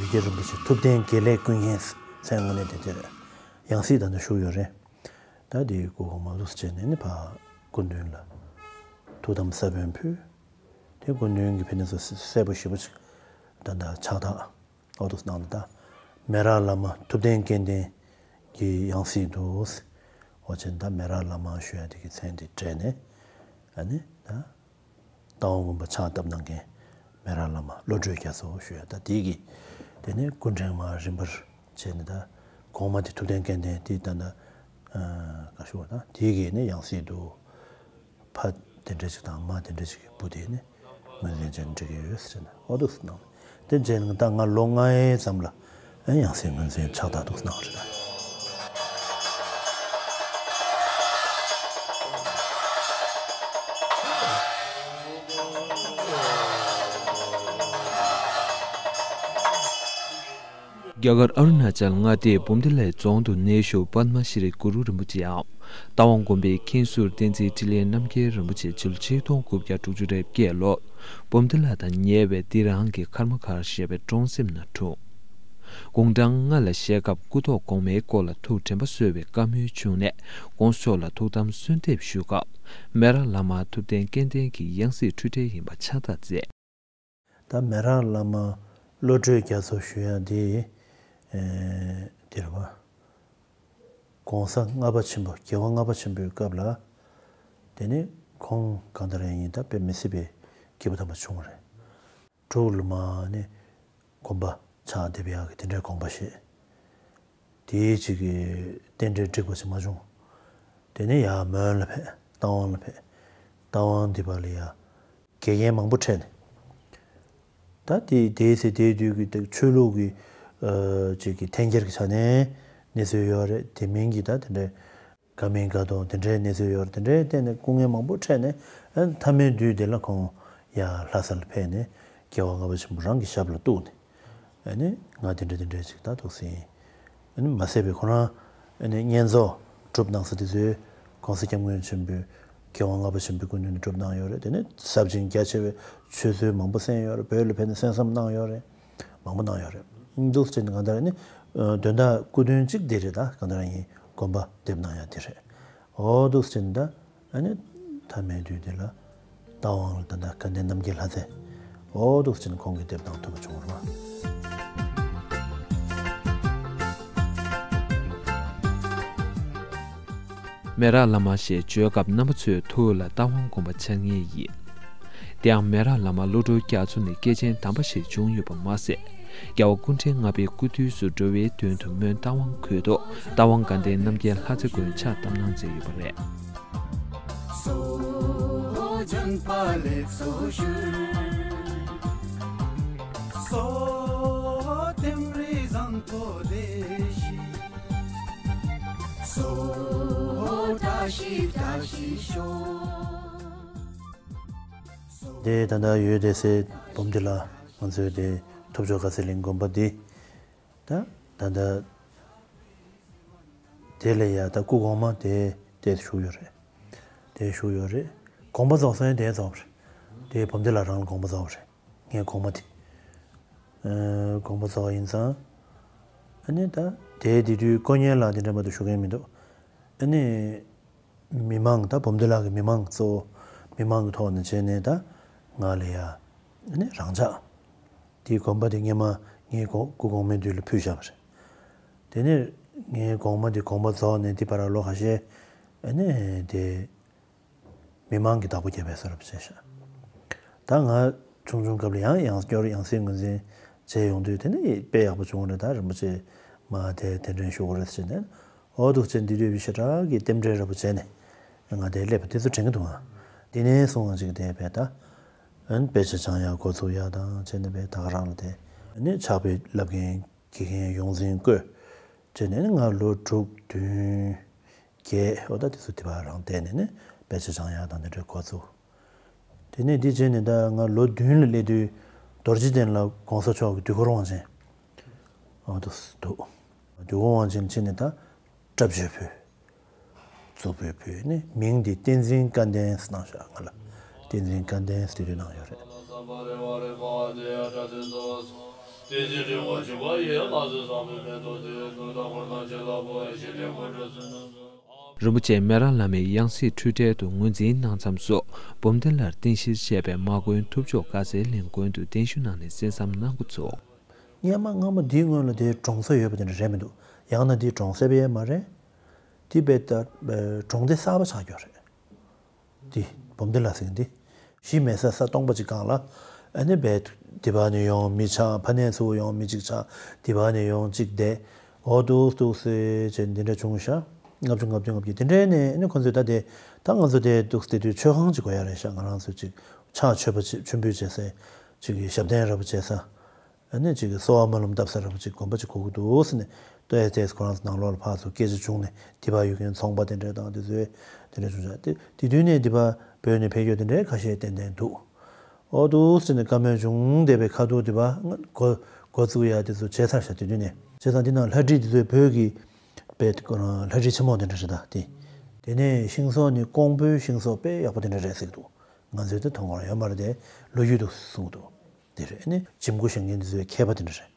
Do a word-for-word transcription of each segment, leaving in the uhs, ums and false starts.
རི་རྒྱལ་རིན་པོ་ཆེ་ཐུབ་བསྟན་དགེ་ལེགས་ཀུན་མཁྱེན་མཚན་དངོས་གནས་དེ་དེར་ཡང་སྲིད་ད་ནི་བཞུགས་ཡོད་རེད། ད་དེའི་སྐུ་གོང་མ་ལུགས་བྱས་ནས་ནི་ཕ་སྐུ་མདུན་ལ་ཐུགས་དམ་ས་བོན་ཕུལ། དེ་སྐུ་མདུན་གྱི་ཕན་ནུས་སུ་གསལ་པོ་ཞེ་པོ་ཅིག་ད་ལྟ་ཕྱག་རྟགས་ཨོ་ཐུགས་གནང་ད། མེ་རག་བླ་མ་ཐུབ་བསྟན་སྐལ་ལྡན་གྱི་ཡང་སྲིད་དུ། འོ་ཅན་ད་མེ་རག་བླ་མ་ཞུ་ཡ་དེ་གི་མཚན་དེ་སྤྲད་ནས་ཨ་ནི་ད། རྟ་དབང་དགོན་པ་ཕྱག་བཏབ་གནང་མཁན་མེ་རག་བླ་མ་བློ་གྲོས་རྒྱ་མཚོ་ཞུ་ཡ་ད་དེ་གི། དེ་ནས་སྐུ་ཕྲེང་མ་རིམ་པར་བྱས་ནས་ད་གོང་མ་དེ་ཐུབ་བསྟན་སྐལ་ལྡན་དེ་ད་ད་ག་ཞུ་བ་ད་དེ་གི་ནས་ཡང་སྲིད་དུ་ཕ་དེ་འདྲ་ཅིག་དང་མ་དེ་འདྲ་ཅིག་གི་བུ་དེ་ནས་ངོས་འཛིན་བྱས་ནས་འགྲིག་གི་ཡོད་ཟེར་ནས་ཨོ་འདུག་སེ་གནང་། དེ་རྗེས་ནས་ད་ང་ལོ་ལྔའི་ཙམ་ལ་ཡང་སྲིད་ངོས་འཛིན་ཕྱག་རྟགས་འདུག་གནང་རེད། རྒྱ་གར་ཨ་རུ་ན་ཅལ་མངའ་སྡེའི་བུམ་ཐི་ལའི་རྫོང་དུ་གནས་བཞུགས་པདྨ་ཤྲི་གུ་རུ་རིན་པོ་ཆེའམ་རྟ་དབང་དགོན་པའི་མཁན་ཟུར་བསྟན་འཛིན་ཕྲིན་ལས་རྣམ་རྒྱལ་རིན་པོ་ཆེ་ཕྱི་ལོ་ཆིག་སྟོང་དགུ་བརྒྱ་དྲུག་ཅུ་རེ་བརྒྱད་ལོར་བུམ་ཐི་ལ་དང་ཉེ་བའི་ལྡི་རང་གི་ཁར་མ་ཁར་ཞེས་པའི་གྲོང་གསེབ་ན་འཁྲུངས། དགུང་གྲངས་ལྔ་ལ་བཞེས་སྐབས་སྐུ་ཐོག་གོང་མའི་སྐོར་ལ་ཐུགས་དྲན་པ་གསོ་བའི་བཀའ་མོལ་བྱུང་ནས་དགོངས་མཆོག་ལ་ཐུགས་དམ་གསོལ་འདེབས་ཞུ་སྐབས་མེ་རག་བླ་མ་ཐུབ་བསྟན་སྐལ་ལྡན་གྱི་ཡང་སྲིད་འཁྲུལ་བྲལ་ཡིན་པ་ཕྱག་རྟགས་མཛད། ད་མེ་རག་བླ་མ་བློ་གྲོས་རྒྱ་མཚོ་ཞུ་ཡ་འདི་ཨེ་འདི་རེད་བ། གོང་ས་ལྔ་པ་ཆེན་པོ་རྒྱལ་བ་ལྔ་པ་ཆེན་པོའི་སྐབས་ལ་དེ་ནི་ཁོང་གང་ལྟར་ཡིན་ད་དཔེ་མི་སྲིད་པའི་སྐྱེས་བུ་དམ་པ་བྱུང་བ་རེད། འབྲུག་ལ་མ་ནི་དགོན་པ་ཕྱག་འདེབས་ཡག་གི་དེ་འདྲའི་དགོངས་པ་བཞེས། དེའི་ཅིག་གི་རྟེན་འབྲེལ་འགྲིག་པ་ཞིག་མ་བྱུང་། དེ་ནས་ཡར་མོན་ལ་ཕེབས། རྟ་དབང་ལ་ཕེབས། རྟ་དབང་འདི་པ་ལ་ཡ་དགེ་རྒན་མང་པོ་འཕྲད་ནས། ད་དེ་དེའི་ཚེ་དེའི་དུས་ཀྱི་ད་ཆོས་ལུགས་ཀྱི་ཨ་ཅིག་གི་འཐེན་འཁྱེར་གྱི་ཆ་ནས་གནས་ཚུལ་ཡོད་རེད། དེ་མིན་གྱི་ད་དེ་འདྲའི་དགའ་མིན་དགའ་གདོང་དེ་འདྲའི་གནས་ཚུལ་ཡོད་རེད། དེ་འདྲའི་སྟེང་ནས་སྐུ་ངལ་མང་པོ་འཕྲད་ནས་ཨ་མཐའ་མའི་དུས་དེ་ལ་ཁོང་ཡར་ལྷ་ས་ལ་ཕེབས་ནས་རྒྱལ་བ་ལྔ་པ་ཆེན་པོ་རང་གི་ཞབས་ལ་གཏུགས་ནས། ཨ་ནི་ང་དེ་འདྲ་དེ་འདྲ་ཞིག་ད་འདུག་ཟིན། ཨ་ནི་མ་ཟད་པའི་ཁོ་རང་ཨ་ནི་བསྙེན་རྫོགས་སྒྲུབ་གནང་ས་དེ་ཚོའི་གོང་ས་སྐྱབས་མགོན་ཆེན་པོས་རྒྱལ་བ་ལྔ་པ་ཆེན་པོའི་སྐུ་མདུན་དུ་སྒྲུབ་གནང་ཡོད་རེད། དེ་ནས་ཟབ་ཅིང་རྒྱ་ཆེ་བའི་ཆོས་ཚུལ་མང་པོ་གསན་ཡོད་རེད། བོད་ལ་ཕེབས་ནས་གསན་བསམ་གནང་ཡོད་རེད། མང་པོ་གནང་ཡོད་རེད། འདུག་ཟེར་ནས་གང་ལྟར་ནི་དོན་དག་སྐུ་དོན་གཅིག་དེ་རེད། ད་གང་ལྟར་ཡིན་དགོན་པ་འདེབས་གནང་ཡ་དེ་རེད། འོ་འདུག་ཟེར་ནས་ད། ཨ་ནི་མཐའ་མའི་དུས་དེ་ལ་རྟ་དབང་ལ་ད་ལྟ་དགའ་ལྡན་རྣམ་རྒྱལ་ལྷ་རྩེ་འོ་འདུག་ཟེར་ནས་ཁོང་གིས་འདེབས་གནང་ཐུབ་པ་བྱུང་བ་རེད་བ། མེ་རག་བླ་མ་ཞེས་བརྗོད་སྐབས་རྣམ་པ་ཚོའི་ཐུགས་ལ་རྟ་དབང་དགོན་པ་འཆར་ངེས་ཡིན། དེའང་མེ་རག་བླ་མ་བློ་གྲོས་རྒྱ་མཚོ་ནི་སྐྱེས་ཆེན་དམ་པ་ཞིག་བྱུང་ཡོད་པ་མ་ཟད། རྒྱལ་བ་སྐུ་ཕྲེང་ལྔ་པའི་སྐུ་དུས་སུ་འགྲོ་བའི་དོན་དུ་མོན་རྟ་དབང་ཁུལ་དུ་རྟ་དབང་དགའ་ལྡན་རྣམ་རྒྱལ་ལྷ་རྩེ་དགོན་ཕྱག་བཏབ་གནང་མཛད་ཡོད་པ་རེད། དེ་ད་ལྟ་ཡོད་དེ་སའི་བུམ་དེ་ལ་ང་ཚོའི་དེ་ཐུབ་མཆོག་དགའ་ཚལ་གླིང་དགོན་པ་འདི། ད་ད་ལྟ་དེ་ལ་ཡ་ད་སྐུ་གོང་མ་དེ་དེ་བཞུགས་ཡོད་རེད། དེ་བཞུགས་ཡོད་རེད། དགོངས་པ་རྫོགས་ས་ཡང་དེ་རྫོགས་པ་རེད། དེ་བུམ་དེ་ལ་རང་ལ་དགོངས་པ་རྫོགས་པ་རེད། ངའི་གོང་མ་དེ། ཨ་གོང་མ་ཚོ་ཡིན་ཙང་། ཨ་ནི་ད་དེའི་དེ་དུས་དཀོན་གཉེར་ལགས་དེ་འདྲ་མ་གཏོགས་ཞུ་མཁན་མི་འདུག་ཨ་ནི་མི་མང་ད་བུམ་སྡེ་ལགས་ཀྱི་མི་མང་གཙོ་བོ་མི་མང་གི་ཐོག་ནས་བྱས་ནས་ད་ང་ལ་ཡ་ཨ་ནི་རང་འཇགས་དེའི་དགོན་པ་དེ་སྔས་མ་ངའི་གོ་སྐུ་གོང་མའི་དུས་ལ་ཕུལ་བཞག་པ་རེད། དེ་ནས་ངའི་གོང་མ་དེ་དགོངས་པ་རྫོགས་ནས་དེ་བར་ལོ་ཁ་ཤས་ཨ་ནི་དེ། མི་མང་གི་བདག་པོ་རྒྱབ་པའི་བཟོ་འདྲ་བྱས་ཤག་ད་ང་ཆུང་ཆུང་སྐབས་ལ་ཡང་ཡང་སྐྱོར་ཡང་སྲིད་ངོས་འཛིན་བྱས་ཡོང་དུས་དེ་ནི་དཔེ་ཡག་པོ་བྱུང་རེད། ད་རིན་པོ་ཆེ་ མ་དེ་དེ་འདྲ་ཞུ་དགོས་རེད་ཟེར་ནས། འོ་འདུག་ཅེས་འདི་དུས་བི་ཤ་ཁྲག་གི་རྟེན་འབྲེལ་རབ་པོ་བྱས་ནས་ང་དེ་སླེབས་པ་དེ་ཚོ་དྲན་གྱི་འདུག་ཨ། དེ་ནས་བཟུང་ང་ཅིག་དེ་བས་ད་ཨན་དཔེ་ཆ་སྦྱང་ཡག་འགོ་ཚུགས་ཡག་དང་བྱས་ནས་བས་ད་ག་རང་ལ་དེ་ནས་ཕྱག་དཔེ་བསླབ་མཁན་དགེ་རྒན་ཡོངས་འཛིན་བསྐོས། བྱས་ནས་ནི་ང་ལོ་དྲུག་བདུན་བརྒྱད་འོ་ད་དེ་ཚོ་དེ་བ་རང་བསྡད་ནས་ནི་དཔེ་ཆ་སྦྱང་ཡག་དང་དེ་འདྲའི་འགོ་ཚུགས། དེ་ནས་འདི་བྱས་ནས་ད་ང་ལོ་བདུན་ལ་སླེབས་དུས་རྡོ་རྗེ་གདན་ལ་གོང་ས་མཆོག་གི་དུས་འཁོར་དབང་ཆེན་འོ་འདུག་འདུག་དུས་འཁོར་དབང་ཆེན་ཕྱིན་ནས་ད་སྐྲ་བརྗེ་ཕུལ། གཙུག་ཕུད་ཕུལ་ནས་མིང་འདི་བསྟན་འཛིན་སྐལ་ལྡན་ཟེར་གནང་བཞག་ང་ལ་བསྟན་འཛིན་སྐལ་ལྡན་ཟེར་དུས་གནང་ཡོད་རེད། རིན་པོ་ཆེ་མེ་རག་བླ་མའི་ཡང་སྲིད་འཁྲུལ་བྲལ་དུ་ངོས་འཛིན་གནང་མཚམས་སུ་འབུམ་སྡེ་ལར་རྟེན་གཞིར་བྱས་པའི་མ་དགོན་ཐུབ་མཆོག་དགའ་ཚལ་གླིང་དགོན་དུ་གདན་ཞུ་གནང་ནས་གསན་བསམ་གནང་འགོ་ཚུགས། སྔོན་མ་སྔ་མོ་འདིའི་སྔོན་ལ་དེ་གྲོང་གསེབ་ཡོད་པ་དེ་འདྲ་རེད་མི་འདུག་ཡང་ན་འདི་གྲོང་གསེབ་ཡས་མ་རེད། དེ་བས་ད་གྲོང་སྡེ་གསར་པ་ཆགས་ཀྱི་ཡོད་རེད། འདི་འབུམ་སྡེ་ལ་ཟེར་མཁན་འདི། གཞིས་མེད་ས་ས་སྟོང་པ་ཅིག་སྒང་ལ། ཨ་ནི་བས་དེ་བ་ནས་ཡོང་མི་ཆགས། ཕ་ནས་ཚུར་ཡོང་མི་གཅིག་ཆགས། དེ་བ་ནས་ཡོང་གཅིག་བསྡད། འོ་འདུག་འདུག་ཟེར་བྱས་འདི་འདྲ་བྱུང་ཤག་ལྔ་བཅུ་ང་བདུན་ལྔ་བརྒྱད་དེ་འདྲའི་ནས་ཨ་ནི་ཁོ་ཚོས་ད་དེ་ད་ང་ཚོ་དེ་འདུག་དེ་དུས་མཆོད་ཁང་ཅིག་དགོས་ཡ་རེད་ཤག་ང་རང་ཚོ་ཅིག་ཕྱག་མཆོད་པ་ཅིག་མཆོད་འབུལ་བྱེད་ས་ཅིག་གི་ཞབས་བརྟན་ར་བ་བྱེད་ས། ཨ་ནི་ཅིག་གསོལ་བ་སྨོན་ལམ་བཏབ་ས་ར་བ་ཅིག་དགོན་པ་ཅིག་དགོས་ཀྱི་འདུག་ཟེར་ནས་ཏོ་ཨེ་ཏེས་ཁོ་རང་ཚོ་ནང་ལོགས་ལ་ཕར་ཚུར་སྐད་ཆ་བྱུང་ནས་དེ་བ་ཡོད་མཁན་ཚོང་པ་དེ་འདྲ་དང་དེ་ཚོས་དེ་འདྲ་བྱུང་ཤག་དེ་དེ་དུས་ནས་དེ་བ་བོད་ནས་ཕེབས་ཡོད་དེ་འདྲའི་ཁ་ཤས་ཏན་ཏན་འདུག་འོ་འདུག་ཟེར་ནས་བཀའ་མོལ་བྱུང་བསྡད་པའི་ཁ་ཐུག་དེ་བ་འགོ་འགོ་བཙུགས་ཡ་དེ་ཚོ་བྱས་ཚར་ཤག་དེ་དུས་ནས་བྱས་ཙང་དེ་ནང་ལྷ་བྲིས་དེ་ཚོས་བོད་ཀྱི་པའི་ལྷ་བྲིས་ཆེན་མོ་དེ་འདྲ་རེད་ད་དེ། དེ་ནས་ཤིང་བཟོ་ནི་ཀོང་པོའི་ཤིང་བཟོ་དཔེ་ཡག་པོ་དེ་འདྲ་རེད་ཟེར་གྱི་འདུག་ང་ཚོས་དེ་མཐོང་གི་ཡོད་མ་རེད་དེ་ལོ་རྒྱུས་འདུག་གསུངས་འདུག་དེ་རེད། ཨ་ནི་འཇིམ་སྐུ་བཞེངས་མཁན་དེ་ཚོའི་མཁས་པ་དེ་འདྲ་རེད།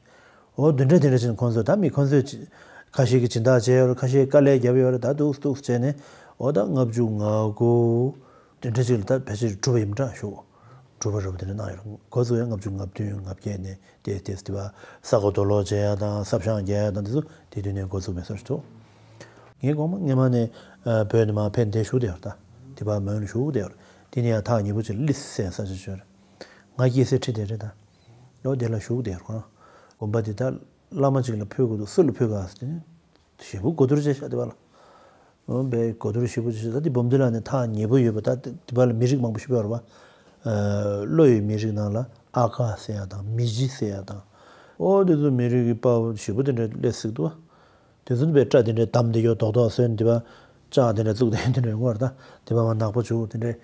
འོ་དེ་འདྲ་དེ་འདྲ་བྱས་ནས་ཁོང་ཚོ་ད་མི་ཁོང་ཚོས་ཁ་ཤས་ཀྱིས་སྦྱིན་བདག་བྱས་ཡོད་རེད། ཁ་ཤས་དཀའ་ལས་བརྒྱབ་ཡོད་རེད། ད་འདུག་འདུག་བྱས་ནས་འོ་ད་ལྔ་བཅུ་ང་དགུ་དེ་འདྲ་ཅིག་ལ་ད་ཕལ་ཆེར་གྲུབ་པ་ཡིན་འདྲ་ཞུ། གྲུབ་པ་རབ་དེ་འདྲ་གནང་ཡོད་རེད། འགོ་ཚུགས་ཡ་ལྔ་བཅུ་ང་བདུན་ང་བརྒྱད་ནས་དེ་དེ་དེ་བ་ས་གོ་རྡོ་སློག་བྱས་ཡ་དང་ས་བཤང་རྒྱག་ཡ་དང་དེ་ཚོ་དེ་དུས་ནས་འགོ་ཚུགས་མེད་ས་རེད་འདུག་ངའི་གོང་མ་སྔོན་མ་ནས་བོད་ནས་མར་ཕེབས་འདིར་བཞུགས་བསྡད་ཡོད་རེད། ད་དེ་བ་མོན་ལ་བཞུགས་བསྡད་ཡོད་རེད། དེ་ནས་ཡང་ཐག་ཉེ་པོ་ཅིག་ལ་ལི་སི་ཟེར་ས་ཆ་ཅིག་ཡོད་རེད། ང་སྐྱེས་སའི་ཁྲི་དེ་རེད་ད། ལོ་དེ་ལ་བཞུགས་བསྡད་ཡོད་རེད་ཁོ་རང་། དགོན་པ་འདི་ད་བླ་མ་ཅིག་ལ་ཕུལ་དགོས་འདུག་སུ་ལ་ཕུལ་ག་ཟེར་དུས། ཞེ་པོ་གོ་བསྡུར་བྱས་ཤག་དེ་བ་ལ། འོ་བའི་གོ་བསྡུར་ཞེ་པོ་བྱས་ཤག་ད་དེ་འབུམ་སྡེ་ལ་ནི་ཐག་ཉེ་པོ་ཡོད་པ་ད་དེ་བ་ལ་མི་རིགས་མང་པོ་ཞིག་ཡོད་རེད་བ། ཨ་ལྷོ་ཡི་མི་རིགས་ནང་ལ་ཨ་ཀ་ཟེར་ཡ་དང་མི་ཇི་ཟེར་ཡ་དང་། ཨོ་དེ་ཚོ་མི་རིགས་ཀྱི་དཔའ་བོ་ཞེ་པོ་དེ་འདྲ་སླེབས་སྲིད་འདུག་བ། དེ་ཚོ་ནི་བའི་སྐྲ་དེ་འདྲ་བསྡམས་དེ་ཡོད་རྡོག་རྡོག་སོན་དེ་བ་ལྕགས་དེ་འདྲ་བཙུགས་དེ་དེ་འདྲ་ཡོང་བ་རེད་ད། དེ་བ་མ་ནག་པོ་བྱུག་དེ་འདྲ།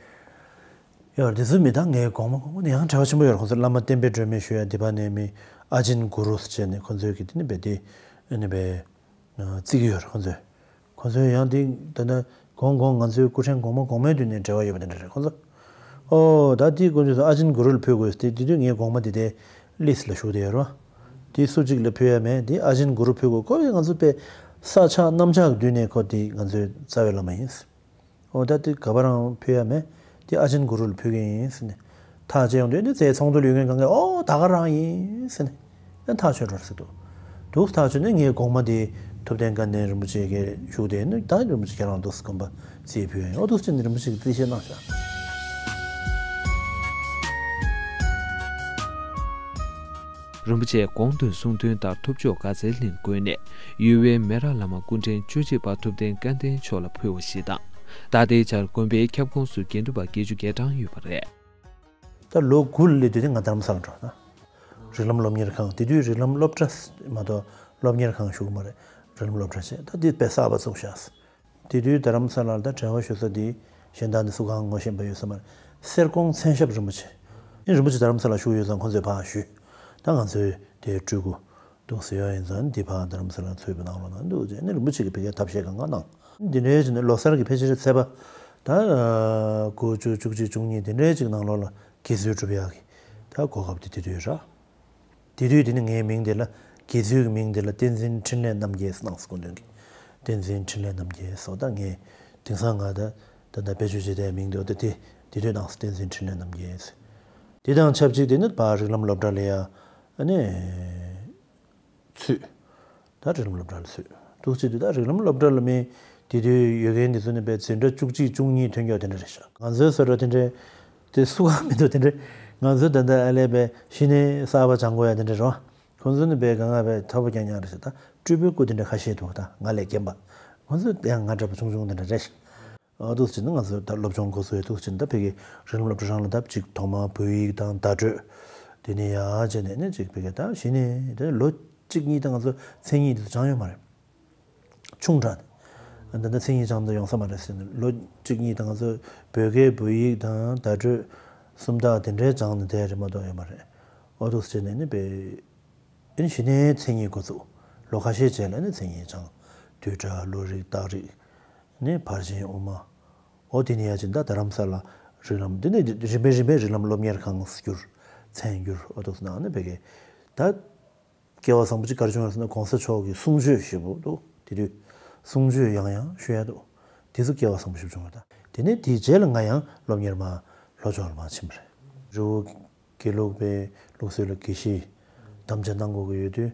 ཡོད་རེད། དེ་ཚོའི་མི་ད་ངའི་གོང་མ་གོང་མ་ནི་ཡང་བྲེལ་བ་ཆེན་པོ་ཡོད་རེད། ཁོང་ཚོ་བླ་མ་བསྟན་པའི་སྒྲོན་མེ་ཞུ་ཡ་དེ་བ་ནས་མི་ཨ་ཅིན་གུ་རུ་ཟེར་བྱས་ནས་ཁོང་ཚོའི་གི་དེ་ནི་བའི་དེ་ཨ་ནི་བའི་བརྩི་གི་ཡོད་རེད་ཁོང་ཚོས། ཁོང་ཚོས་ཡང་དེ་ད་ལྟ་གོང་གོང་ང་ཚོའི་སྐུ་ཕྲེང་གོང་མ་གོང་མའི་དུས་ནས་འབྲེལ་བ་ཡོད་པ་དེ་འདྲ་རེད་ཁོང་ཚོ། ཨོ་ད་དེའི་སྐུ་མདུན་དུ་ཨ་ཅིན་གུ་རུ་ལ་ཕུལ་དགོས་ཟེར་དེ་དེ་དུས་ངའི་གོང་མ་དེ་དེ་ལི་སི་ལ་བཞུགས་བསྡད་ཡོད་རེད་བ། དེ་སུ་གཅིག་ལ་ཕུལ་ཡ་མེད། དེ་ཨ་ཅིན་གུ་རུ་ཕུལ་དགོས། ཁོ་ཡི་ང་ཚོ་དཔེ་ས་ཆགས་གནམ་ཆགས་ཀྱི་དུས་ནས་ཁོ་དེ་ང་ཚོའི་རྩ་བའི་བླ་མ་ཡིན། ཨོ་ད་དེ་ག་པ་རང་ཕུལ་ཡ་མེད། དེ་ཨ་ཅིན་གུ་རུ་ལ་ཕུལ་གི་ཡིན་ཟེར་ནས། ཐག་བཅད་ཡོང་དུས་ནི་ཚེ་ཚོགས་འདུ་ལ་ཡོད་མཁན་གང་གས་ཨོ་ད་ག་རང་ཡིན་ཟེར་ནས། ཨ་ཐག་ཆོད་འགྲོ་ཟེར་འདུག་འདུག་ཐག་ཆོད་ནས་ངའི་གོང་མ་དེ་ཐུབ་བསྟན་དགའ་ལྡན་རིན་པོ་ཆེ་གི་བཞུགས་དེ་ནི་ད་རིན་པོ་ཆེ་ཁྱེད་རང་འདུག་དགོན་པ་རྩིས་ཕུལ་ཡ་ཡིན། ཨོ་འདུག་ཅེས་ནི་རིན་པོ་ཆེ་གི་རྩིས་བཤེར་གནང་ཤག་རིན་པོ་ཆེས་གོང་དུ་གསུངས་དོན་ལྟར་ཐུབ་མཆོག་དགའ་ཚལ་གླིང་དགོན་ནས་ཡུལ་དབེན་མེ་རག་བླ་མ་སྐུ་ཕྲེང་བཅུ་གཅིག་པ་ཐུབ་བསྟན་སྐལ་ལྡན་མཆོག་ལ་ཕུལ་བ་ཞིག་དང་། ད་ལྟའི་ཆར་དགོན་པའི་ཁྱབ་ཁོངས་སུ་དགེ་འདུན་པ་བརྒྱད་ཅུ་གྱ་གྲངས་ཡོད་པ་རེད། ད་ལོ་དགུ་ལ་སླེབས་དུས་ང་རྡ་རམ་ས་ལ་འགྲོ་ན། རིགས་ལམ་སློབ་གཉེར་ཁང་དེ་དུས་རིགས་ལམ་སློབ་གྲྭ་མ་གཏོགས་སློབ་གཉེར་ཁང་ཞུགས་མ་རེད། རིགས་ལམ་སློབ་གྲྭ་བྱས་ད་དེ་དཔེ་གསར་པ་བཙུགས་ཤག་དེ་དུས་རྡ་རམ་ས་ལ་ད་གྲྭ་པ་ཞུ་ས་དེ་གཞན་དག་ནི་སུ་གང་ངོ་ཤེས་པ་ཡོད་ས་མ་རེད། གསེར་ཀོང་མཚན་ཞབས་རིན་པོ་ཆེ། ཨེ་རིན་པོ་ཆེ་རྡ་རམ་ས་ལ་བཞུགས་ཡོད་ཙང་ཁོང་ཚོས་ཕར་ཞུས། ད་ང་ཚོའི་དེའི་སྤྲུལ་སྐུ་འདུག་ཟེར་ཡོད་ཡིན་ཙང་འདི་ཕར་རྡ་རམ་ས་ལ་ཚུར་ཕེབས་གནང་རོགས་གནང་འདུག་ཅེས་ནི་རིན་པོ་ཆེ་གིས་ཕ་གིར་ཐབས་ཤེས་གང་ག་གནང་། འདི་འདྲའི་བྱས་ནས་ལོ་གསར་གྱི་ཕལ་ཆེར་ཚེས་པ་ད་དགུ་བཅུ་བཅུ་གཅིག་བཅུ་གཉིས་འདི་འདྲའི་ཅིག་ནང་ལོགས་ལ་དགེ་ཚུལ་སྒྲུབ་ཡག་གི་ད་གོ་སྐབས་དེ་དེ་དུས་རག་དེ་དུས་དེ་ནི་ངའི་མིང་དེ་ལ་དགེ་ཚུལ་གྱི་མིང་དེ་ལ་བསྟན་འཛིན་འཕྲིན་ལས་རྣམ་རྒྱལ་ཟེར་གནང་སོང་། སྐུ་མདུན་གྱིས་བསྟན་འཛིན་འཕྲིན་ལས་རྣམ་རྒྱལ་ཟེར། ད་ངས་དེང་སང་ང་ད་ད་ལྟ་བེད་སྤྱོད་བྱེད་བསྡད་མིང་དེ་འོ་ད་དེ་དེ་དུས་གནང་སོང་། བསྟན་འཛིན་འཕྲིན་ལས་རྣམ་རྒྱལ་ཟེར། དེ་དང་ཆབས་ཅིག་དེ་ནི་ཕར་རིགས་ལམ་སློབ་གྲྭ་ལ་ཡ་ཨ་ནི་ཚུད། ད་རིགས་ལམ་སློབ་གྲྭ་ལ་ཚུད། འདུག་ཅེས་དུས་ད་རིགས་ལམ་སློབ་གྲྭ་ལ་མི་དེ་དུས་ཡོད་མཁན་དེ་ཚོ་ནི་བས་འཛིན་གྲྭ་བཅུ་གཅིག་བཅུ་གཉིས་ཐོན་མཁན་དེ་འདྲ་རེད་ཤག་ང་ཚོའི་བཟོ་འདྲ་དེ་འདྲའི་དེ་སུ་གང་མི་འདུག་དེ་འདྲའི་ང་ཚོའི་ད་ལྟ་ཨ་ལས་བས་གཞི་ནས་གསར་པ་སྦྱང་དགོས་ཡ་དེ་འདྲ་རེད་བ། ཁོང་ཚོ་ནི་བས་གང་ག་བས་ཐོབ་པ་རྐྱང་རྐྱང་རེད་ཤག་ད་ སྤྲུལ་པའི་སྐུ་དེ་འདྲ་ཁ་ཤས་འདུག་ད་ང་ལས་རྒན་པ། ང་ཚོ་ཡང་ང་འདྲ་པོ་ཆུང་ཆུང་དེ་འདྲ་རེད། ཨ་འདུག་སེ་བྱས་ན་ང་ཚོ་ད་སློབ་སྦྱོང་འགོ་ཚུགས་ཡ་འདུག་སེ་བྱས་ན་ད་ཕ་གི་རིགས་ལམ་སློབ་གྲྭ་རང་ལ་ད་ཅིག་ཐོག་མར་བོད་ཡིག་དང་བརྡ་སྤྲོད། དེ་ནས་ཡར་བྱས་ནས་ནི་ཅིག་ཕ་གི་ད་གཞི་ནས་ད་ལོ་གཅིག་གཉིས་ད་ང་ཚོ་མཚན་ཉིད་དེ་ཚོ་སྦྱངས་ཡོད་མ་རེད། ཆུང་དྲགས་ནས། ད་ལྟ་མཚན་ཉིད་སྦྱང་དུ་ཡོང་ས་མ་རེད་ཟེར་ནས་ལོ་གཅིག་གཉིས་དང་ང་ཚོ་བོད་སྐད་བོད་ཡིག་དང་བརྡ་སྤྲོད་སུམ་རྟགས་དེ་འདྲའི་སྦྱངས་ནས་བསྡད་རེད་མ་གཏོགས་ཡོད་མ་རེད། ཨོ་འདུག་སེ་བྱས་ནས་ནི་པའི་ཨིན་གཞི་ནས་མཚན་ཉིད་འགོ་ཚུགས། ལོ་ཁ་ཤས་རྗེས་ལ་ནི་མཚན་ཉིད་སྦྱངས། བསྡུས་གྲྭ་བློ་རིག་རྟགས་རིགས། ནི་ཕར་ཕྱིན་དབུ་མ། ཨོ་དེ་ནས་ཡར་ཕྱིན་ད་རྡ་རམ་ས་ལ་རིགས་ལམ་དེ་ནས་རིམ་པས་རིམ་པས་རིགས་ལམ་སློབ་གཉེར་ཁང་བསྒྱུར། མཚན་བསྒྱུར་ཨོ་འདུག་སེ་གནང་ནི་ཕ་གི་ད། སྐལ་བ་བཟང་པོ་ཅིག་ག་རེ་བྱུང་བ་ཟེར་ན་གོང་ས་མཆོག་གི་གསུང་ཆོས་ཞེ་པོ་འདུག་དེ་དུས་གསུང་ཆོས་ཡང་ཡང་ཞུ་ཡ་འདུག་དེ་ཚོ་སྐལ་བ་བཟང་པོ་ཞེ་པོ་བྱུང་བ་དང་། དེ་ནས་དེའི་རྗེས་ལ་ང་ཡང་སློབ་གཉེར་མ་ལྷོ་ཕྱོགས་ལ་མར་ཕྱིན་པ་རེད། རི་བོ་དགེ་ལུགས་པའི་ལུགས་སྲོལ་ལ་དགེ་བཤེས་དམ་བཅའ་གནང་དགོས་ཀྱི་ཡོད་དུས།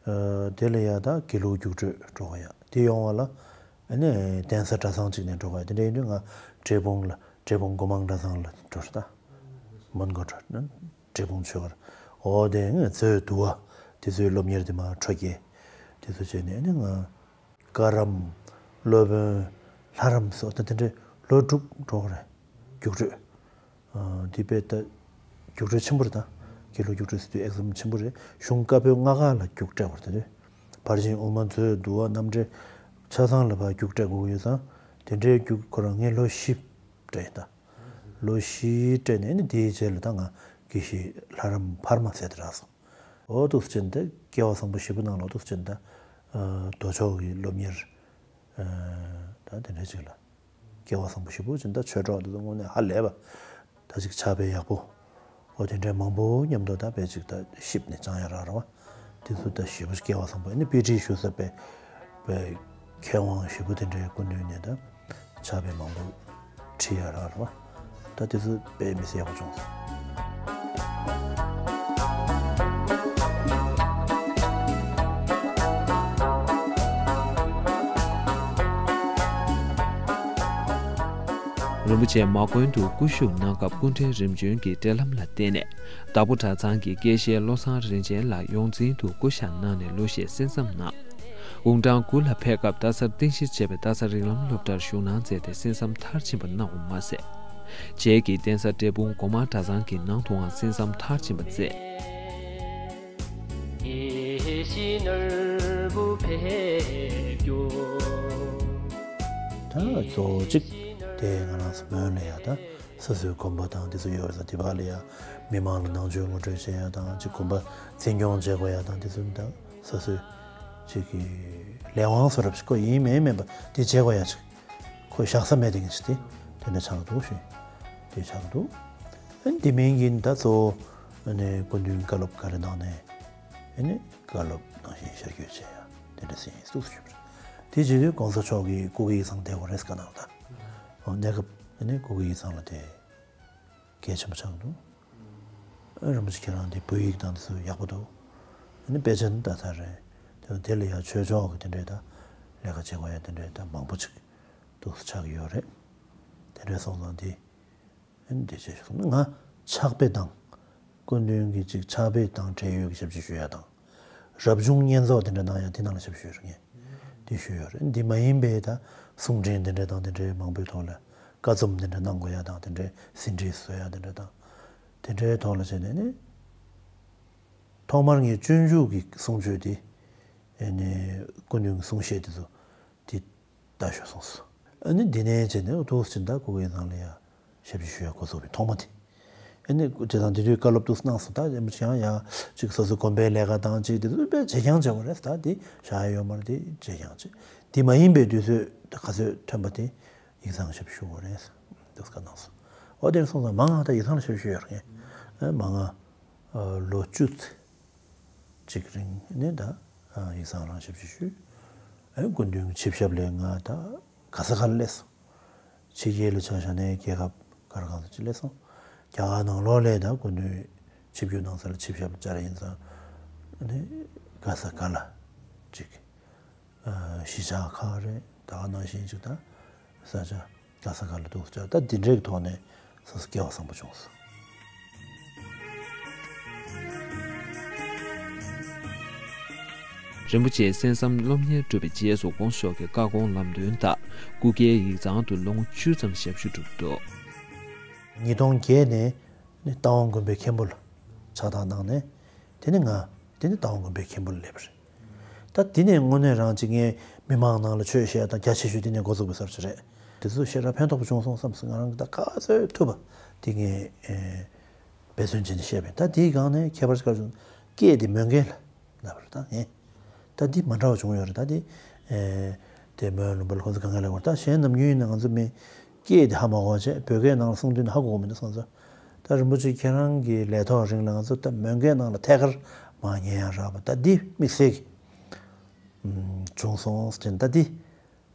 ཨ་དེ་ལ་ཡ་ད་དགེ་ལུགས་རྒྱུགས་སྤྲོད་འགྲོ་གི་ཡ་དེ་ཡོང་བ་ལ། ཨ་ནི་གདན་ས་གྲྭ་ཚང་གཅིག་ནས་འགྲོ་གི་ཡ་དེ་འདྲ་ཡིན་དུས་ང་འབྲས་སྤུངས་ལ་འབྲས་སྤུངས་སྒོ་མང་གྲྭ་ཚང་ལ་འགྲོ་རེད་ད། མོན་གྷོ་གྲྭ། འབྲས་སྤུངས་ཆོས་སྒར། འོ་དེ་ངས་མཛོད་འདུལ་བ་དེ་ཚོའི་སློབ་གཉེར་དེ་མར་འཕྲོ་བསྐྱལ། དེ་ཚོ་བྱས་ནས་ནི་ང་བཀའ་རམས། སློབ་དཔོན། ལྷ་རམས་སོགས་ད་དེ་འདྲའི་ལོ་དྲུག་འགྲོ་གི་རེད། རྒྱུགས་སྤྲོད། ཨ་དེ་དཔེ་ད་རྒྱུགས་སྤྲོད་ཆེན་པོ་རེད་ད། དགེ་ལུགས་རྒྱུགས་སྤྲོད་ཟེར་དུས་ཨེག་ཛམ་ཆེན་པོ་རེད། གཞུང་བཀའ་པོད་ལྔ་ཀ་ལ་རྒྱུགས་སྤྲད་པ་རེད་ད་དེ། ཕར་ཕྱིན་དབུ་མ་མཛོད་འདུལ་བ་རྣམ་འགྲེལ་ཆ་ཚང་ལ་ཕར་རྒྱུགས་སྤྲད་དགོས་ཀྱི་ཡོད་ཙང་དེ་འདྲའི་རྒྱུགས་ཁོ་རང་ངས་ལོ་བཞི་སྤྲད་ཡིན་ད། ལོ་བཞི་སྤྲད་ནས་ནི་དེའི་རྗེས་ལ་ད་ང་དགེ་བཤེས་ལྷ་རམས་འཕར་མ་ཟེར་དེ་རག་སོང་། འོ་འདུག་སེ་བྱས་ནས་ད་སྐལ་བ་བཟང་པོ་ཞེ་པོ་གནང་ལ་འོ་འདུག་སེ་བྱས་ནས་ད། ཨ་མདོ་ཕྱོགས་ཀྱི་སློབ་གཉེར། ཨ་ད་དེ་འདྲ་ཅིག་ལ་སྐལ་བ་བཟང་པོ་ཞེ་པོ་བྱས་ནས་ད་ཆོས་གྲོགས་འདི་ཚོ་དངོས་གནས་ཧ་ལས་པ། ད་ཅིག་ཕྱག་དཔེ་ཡག་པོ། འོ་དེ་འདྲའི་མང་པོ་མཉམ་དུ་ད་དཔེ་ཅིག་ད་གཤིབ་ནས་བཅང་ཡ་རག་རེད་བ། དེ་ཚོ་ད་ཞེ་པོ་སྐལ་བ་བཟང་པོ་ཨ་ནི་དཔེ་ཁྲིད་ཞུ་ས་དཔེ། དཔེ་མཁས་དབང་ཞེ་པོ་དེ་འདྲའི་སྐུ་མདུན་ནས་ད་ཕྱག་དཔེ་མང་པོ་ཁྲིད་ཡ་རག་རེད་བ། ད་དེ་ཚོ་དཔེ་མི་སྲིད་ཡག་པོ་བྱུང་སོང་། རིན་པོ་ཆེ་མ་དགོན་དུ་སྐུ་བཞུགས་གནང་སྐབས་སྐུ་ཕྲེང་རིམ་བྱོན་གྱི་འབྲེལ་ལམ་ལ་བརྟེན་ནས། དྭགས་པོ་གྲྭ་ཚང་གི་དགེ་བཤེས་བློ་བཟང་རིན་ཆེན་ལགས་ཡོངས་འཛིན་དུ་སྐུ་བཞེངས་གནང་ནས་ལོ་ཤས་གསན་བསམ་གནང་། དགུང་གྲངས་དགུ་ལ་ཕེབས་སྐབས་རྡ་སར་རྟེན་གཞི་བྱས་པའི་རྡ་ས་རིགས་ལམ་སློབ་གྲྭར་ཞུགས་གནང་མཛད་དེ་གསན་བསམ་མཐར་ཕྱིན་པ་གནང་བ་མ་ཟད། རྗེས་ཀྱི་གདན་ས་འབྲས་སྤུངས་སྒོ་མང་གྲྭ་ཚང་གི་ནང་དུའང་གསན་བསམ་མཐར་ཕྱིན་པ་མཛད། དགེ་བཤེས་ནོར་བུ་ཕེབས་མགྱོགས། ད་གཙོ་བོ་གཅིག་དེ་ང་རང་ཚོ་མོན་ལ་ཡ་ད་སོ་སོའི་དགོན་པ་དང་དེ་ཚོ་ཡོད་རེད་ད། དེ་བར་ལ་ཡ་མི་མང་ལ་ནང་ཆོས་ངོ་སྤྲོད་བྱེད་ཡ་དང་ཅིག་དགོན་པ་འཛིན་སྐྱོང་བྱེད་དགོས་ཡ་དང་དེ་ཚོ་ད་སོ་སོའི་ཅིག་གི་ལས་དབང་བཟོ་འདྲ་ཞིག་ཁོ་ཡིན་མིན་མིན་པ་དེ་བྱེད་དགོས་ཡ་ཅིག་ཁོ་བཞག་ས་མེད་དེ་ངས་ཅིག་དེ་དེ་འདྲ་ཆགས་འདུག་ཞུ། དེ་ཆགས་འདུག་ཨ་ནི་དེ་མིན་གྱི་ད་གཙོ་བོ་ཨ་ནི་སྐུ་མདུན་བཀའ་སློབ་ག་རེ་གནང་ནས་ཨ་ནི་བཀའ་སློབ་ནང་བཞིན་ཤར་བསྐྱོད་བྱས་ཡ་དེ་འདྲ་ཟིན་ཡིན་འདུག་ཞུས་པ་རེད། དེ་བྱེད་དུས་གོང་ས་མཆོག་གིས་སྐུ་སྒེར་ཡིག་ཚང་བསྡད་དགོས་རེད་ཟེར་ག་གནང་ད། ཨོ་གནས་སྐབས་ཨ་ནི་སྐུ་སྒེར་ཡིག་ཚང་ལ་དེ་གལ་ཆེན་པོ་ཆགས་འདུག་ཨ་རིན་པོ་ཆེ་ཁྱེད་རང་དེ་བོད་ཡིག་དང་དེ་ཚོ་ཡག་པོ་འདུག་ཨ་ནི་དཔེ་ཆ་ནི་ལྟ་ཚར་རེད། དེ་དེ་ལ་ཡ་ཆོས་ཕྱོགས་ཀྱི་དེ་འདྲའི་ད་ལས་ཀ་བྱེད་དགོས་ཡ་དེ་འདྲའི་ད་མང་པོ་ཅིག་འདུག་ཆགས་ཀྱི་ཡོད་རེད། དེ་འདྲའི་སོང་ཙང་དེ་ཨ་ནི་དེ་བྱས་སོང་ན་ང་ཕྱག་དཔེ་དང་སྐུ་མདུན་གྱི་ཅིག་ཕྱག་དཔེ་དང་འབྲེལ་ཡོད་ཀྱི་ཞབས་ཕྱི་ཞུ་ཡ་དང་། རབ་བྱུང་བསྙེན་རྫོགས་དེ་འདྲ་གནང་ཡ་དེ་ནང་ལ་ཞབས་ཞུ་ཡོད་རེད་ངས། དེ་ཞུས་ཡོད་རེད། འདི་མ་ཡིན་པའི་ད་གསུང་འཕྲིན་དེ་འདྲ་དང་དེ་འདྲའི་མང་པོའི་ཐོག་ལ་བཀའ་རྩོམ་དེ་འདྲ་གནང་དགོས་ཡ་དང་དེ་འདྲའི་ཟིན་བྲིས་བཟོ་ཡ་དེ་འདྲ་དང་། དེ་འདྲའི་ཐོག་ལ་བྱས་ནས་ནི། ཐོག་མར་ངས་སྤྱོད་འཇུག་གི་གསུང་ཆོས་དེ་ཨ་ནི་སྐུ་མདུན་གྱི་གསུང་བཤད་དེ་ཚོ་དེ་ལྟ་ཞོར་སོང་སོང་། ཨ་ནི་འདི་ནས་བྱས་ནས་འུ་ཐུག་ཕྱིན་ད་སྐུ་སྒེར་ནང་ལ་ཡ། ཞབས་ཕྱི་ཞུ་ཡ་འགོ་ཚུགས་པའི་ཐོག་མ་དེ། ཨ་ནི་དེ་དང་དེ་དུས་བཀའ་སློབ་ཏུ་གནང་སོང་། ད་ཡང་ཅིག་ཡང་ཡ་ཅིག་སོ་སོ་དགོན་པའི་ལས་ཀ་དང་ཅིག་དེ་ཚོ་དཔེ་བྱེད་རྐྱང་བྱེད་པ་རེད། ད་དེ་བཞག་ཡ་ཡོད་མ་རེད། དེ་བྱེད་རྐྱང་བྱེད། དེ་མ་ཡིན་པའི་དུས་ཚོད་ག་ཚོད་ཐོན་པ་དེ་ཡིག་ཚང་ཞབས་ཞུ་དགོས་རེད་ཟེར་གནང་སོང་། འོ་དེར་སོང་ཙང་མང་ང་ད་ཡིག་ཚང་ལ་ཞབས་ཞུ་ཡོད་རེད། མང་ང་ལོ་བཅུ་ཅིག་རིང་ནས་ད་ཡིག་ཚང་རང་ཞབས་ཞུ་ཞུས། སྐུ་མདུན་ཆིབས་ཞབས་ལས་ང་ད་ག་ས་ག་ལ་སླེབས་སོང་། ཕྱི་རྒྱལ་ལ་ཆ་བཞག་ནས་རྒྱལ་ཁབ་ག་རེ་གང་ས་ཅིག་སླེབས་སོང་། རྒྱ་གར་ནང་ལོགས་ལ་ད་སྐུ་མདུན་ཆིབས་བསྒྱུར་གནང་ས་ལ་ཆིབས་ཞབས་བཅར་ཡིན་ཙང་ནི་ག་ས་ག་ལ་ཅིག་གཞིས་ཆགས་ཁག་རེད། ད་ག་ནང་བཞིན་ཅིག་ད་ས་ཆ་ག་ས་ག་ལ་འདུག་ཅག་ད་འདི་འདྲའི་ཐོག་ནས་སོ་སོ་སྐལ་བ་བཟང་པོ་བྱུང་སོང་། རིན་པོ་ཆེའི་གསན་བསམ་སློབ་གཉེར་གྲུབ་པའི་རྗེས་སུ་དགོངས་ཞུ་མཁན་བཀའ་དགོངས་ལམ་སྟོན་དང་སྐུ་སྒེར་ཡིག་ཚང་དུ་ལོ་ངོ་བཅུ་ཙམ་ཞབས་ཞུ་བསྒྲུབས་འདུག། ཉིས་སྟོང་བརྒྱད་ནས་ནི་རྟ་དབང་དགོན་པའི་མཁན་པོ་ལ་ཕྱག་རྟགས་གནང་ནས། དེ་ནས་ང་དེ་ནས་རྟ་དབང་དགོན་པའི་མཁན་པོ་ལ་སླེབས་པ་རེད། ད་དེ་ནས་དངོས་གནས་རང་གཅིག་ངས་མི་མང་ནང་ལ་ཆོས་བཤད་སྟངས་རྒྱ་ཆེ་ཤོས་དེ་ནས་འགོ་བཙུགས་པའི་ས་ཆ་རེད། དེ་ཚོ་ཞེ་དྲག་ཕན་ཐོགས་པ་བྱུང་སོང་བསམ་སོང་། ང་རང་གིས་ད་ག་ཚོད་ཐུབ་པ་དེ་ངས་ཨེ་འབད་བརྩོན་བྱས་ནས་བཤད་པ་ཡིན། ད་དེའི་སྒང་ནས་ཁྱད་པར་ཅིག་ག་རེ་བྱུང་། སྐད་དེ་མོན་སྐད་ལ་ལབ་པ་རེད། ད་ངས་ད་འདི་མ་འདྲ་བ་བྱུང་ཡོད་རེད། ད་འདི་ཨེ་དེ་མོན་ལུང་པ་ལ་ཁོང་ཚོ་གང་ག་ལབ་པ་རེད། ད་གཞན་ནམ་རྒྱུན་ཡིན་ན་ང་ཚོ་མི་སྐད་དེ་ཧ་མ་གོ་བ་བྱས། བོད་སྐད་ནང་ལ་གསུང་དུས་ན་ཧ་གོ་གི་མི་འདུག་ང་ཚོ། ད་རིན་པོ་ཆེ་ཁྱེད་རང་གི་ལས་ཐོག་རིང་ལ་ང་ཚོ་ད་མོན་སྐད་ནང་ལ་ཐད་ཀར་མར་ཉན་ཡ་རག་པ། ད་འདི་དམིགས་བསལ་གྱི་ཨུམ་བྱུང་སོང་ཟེར་ནས། ད་འདི་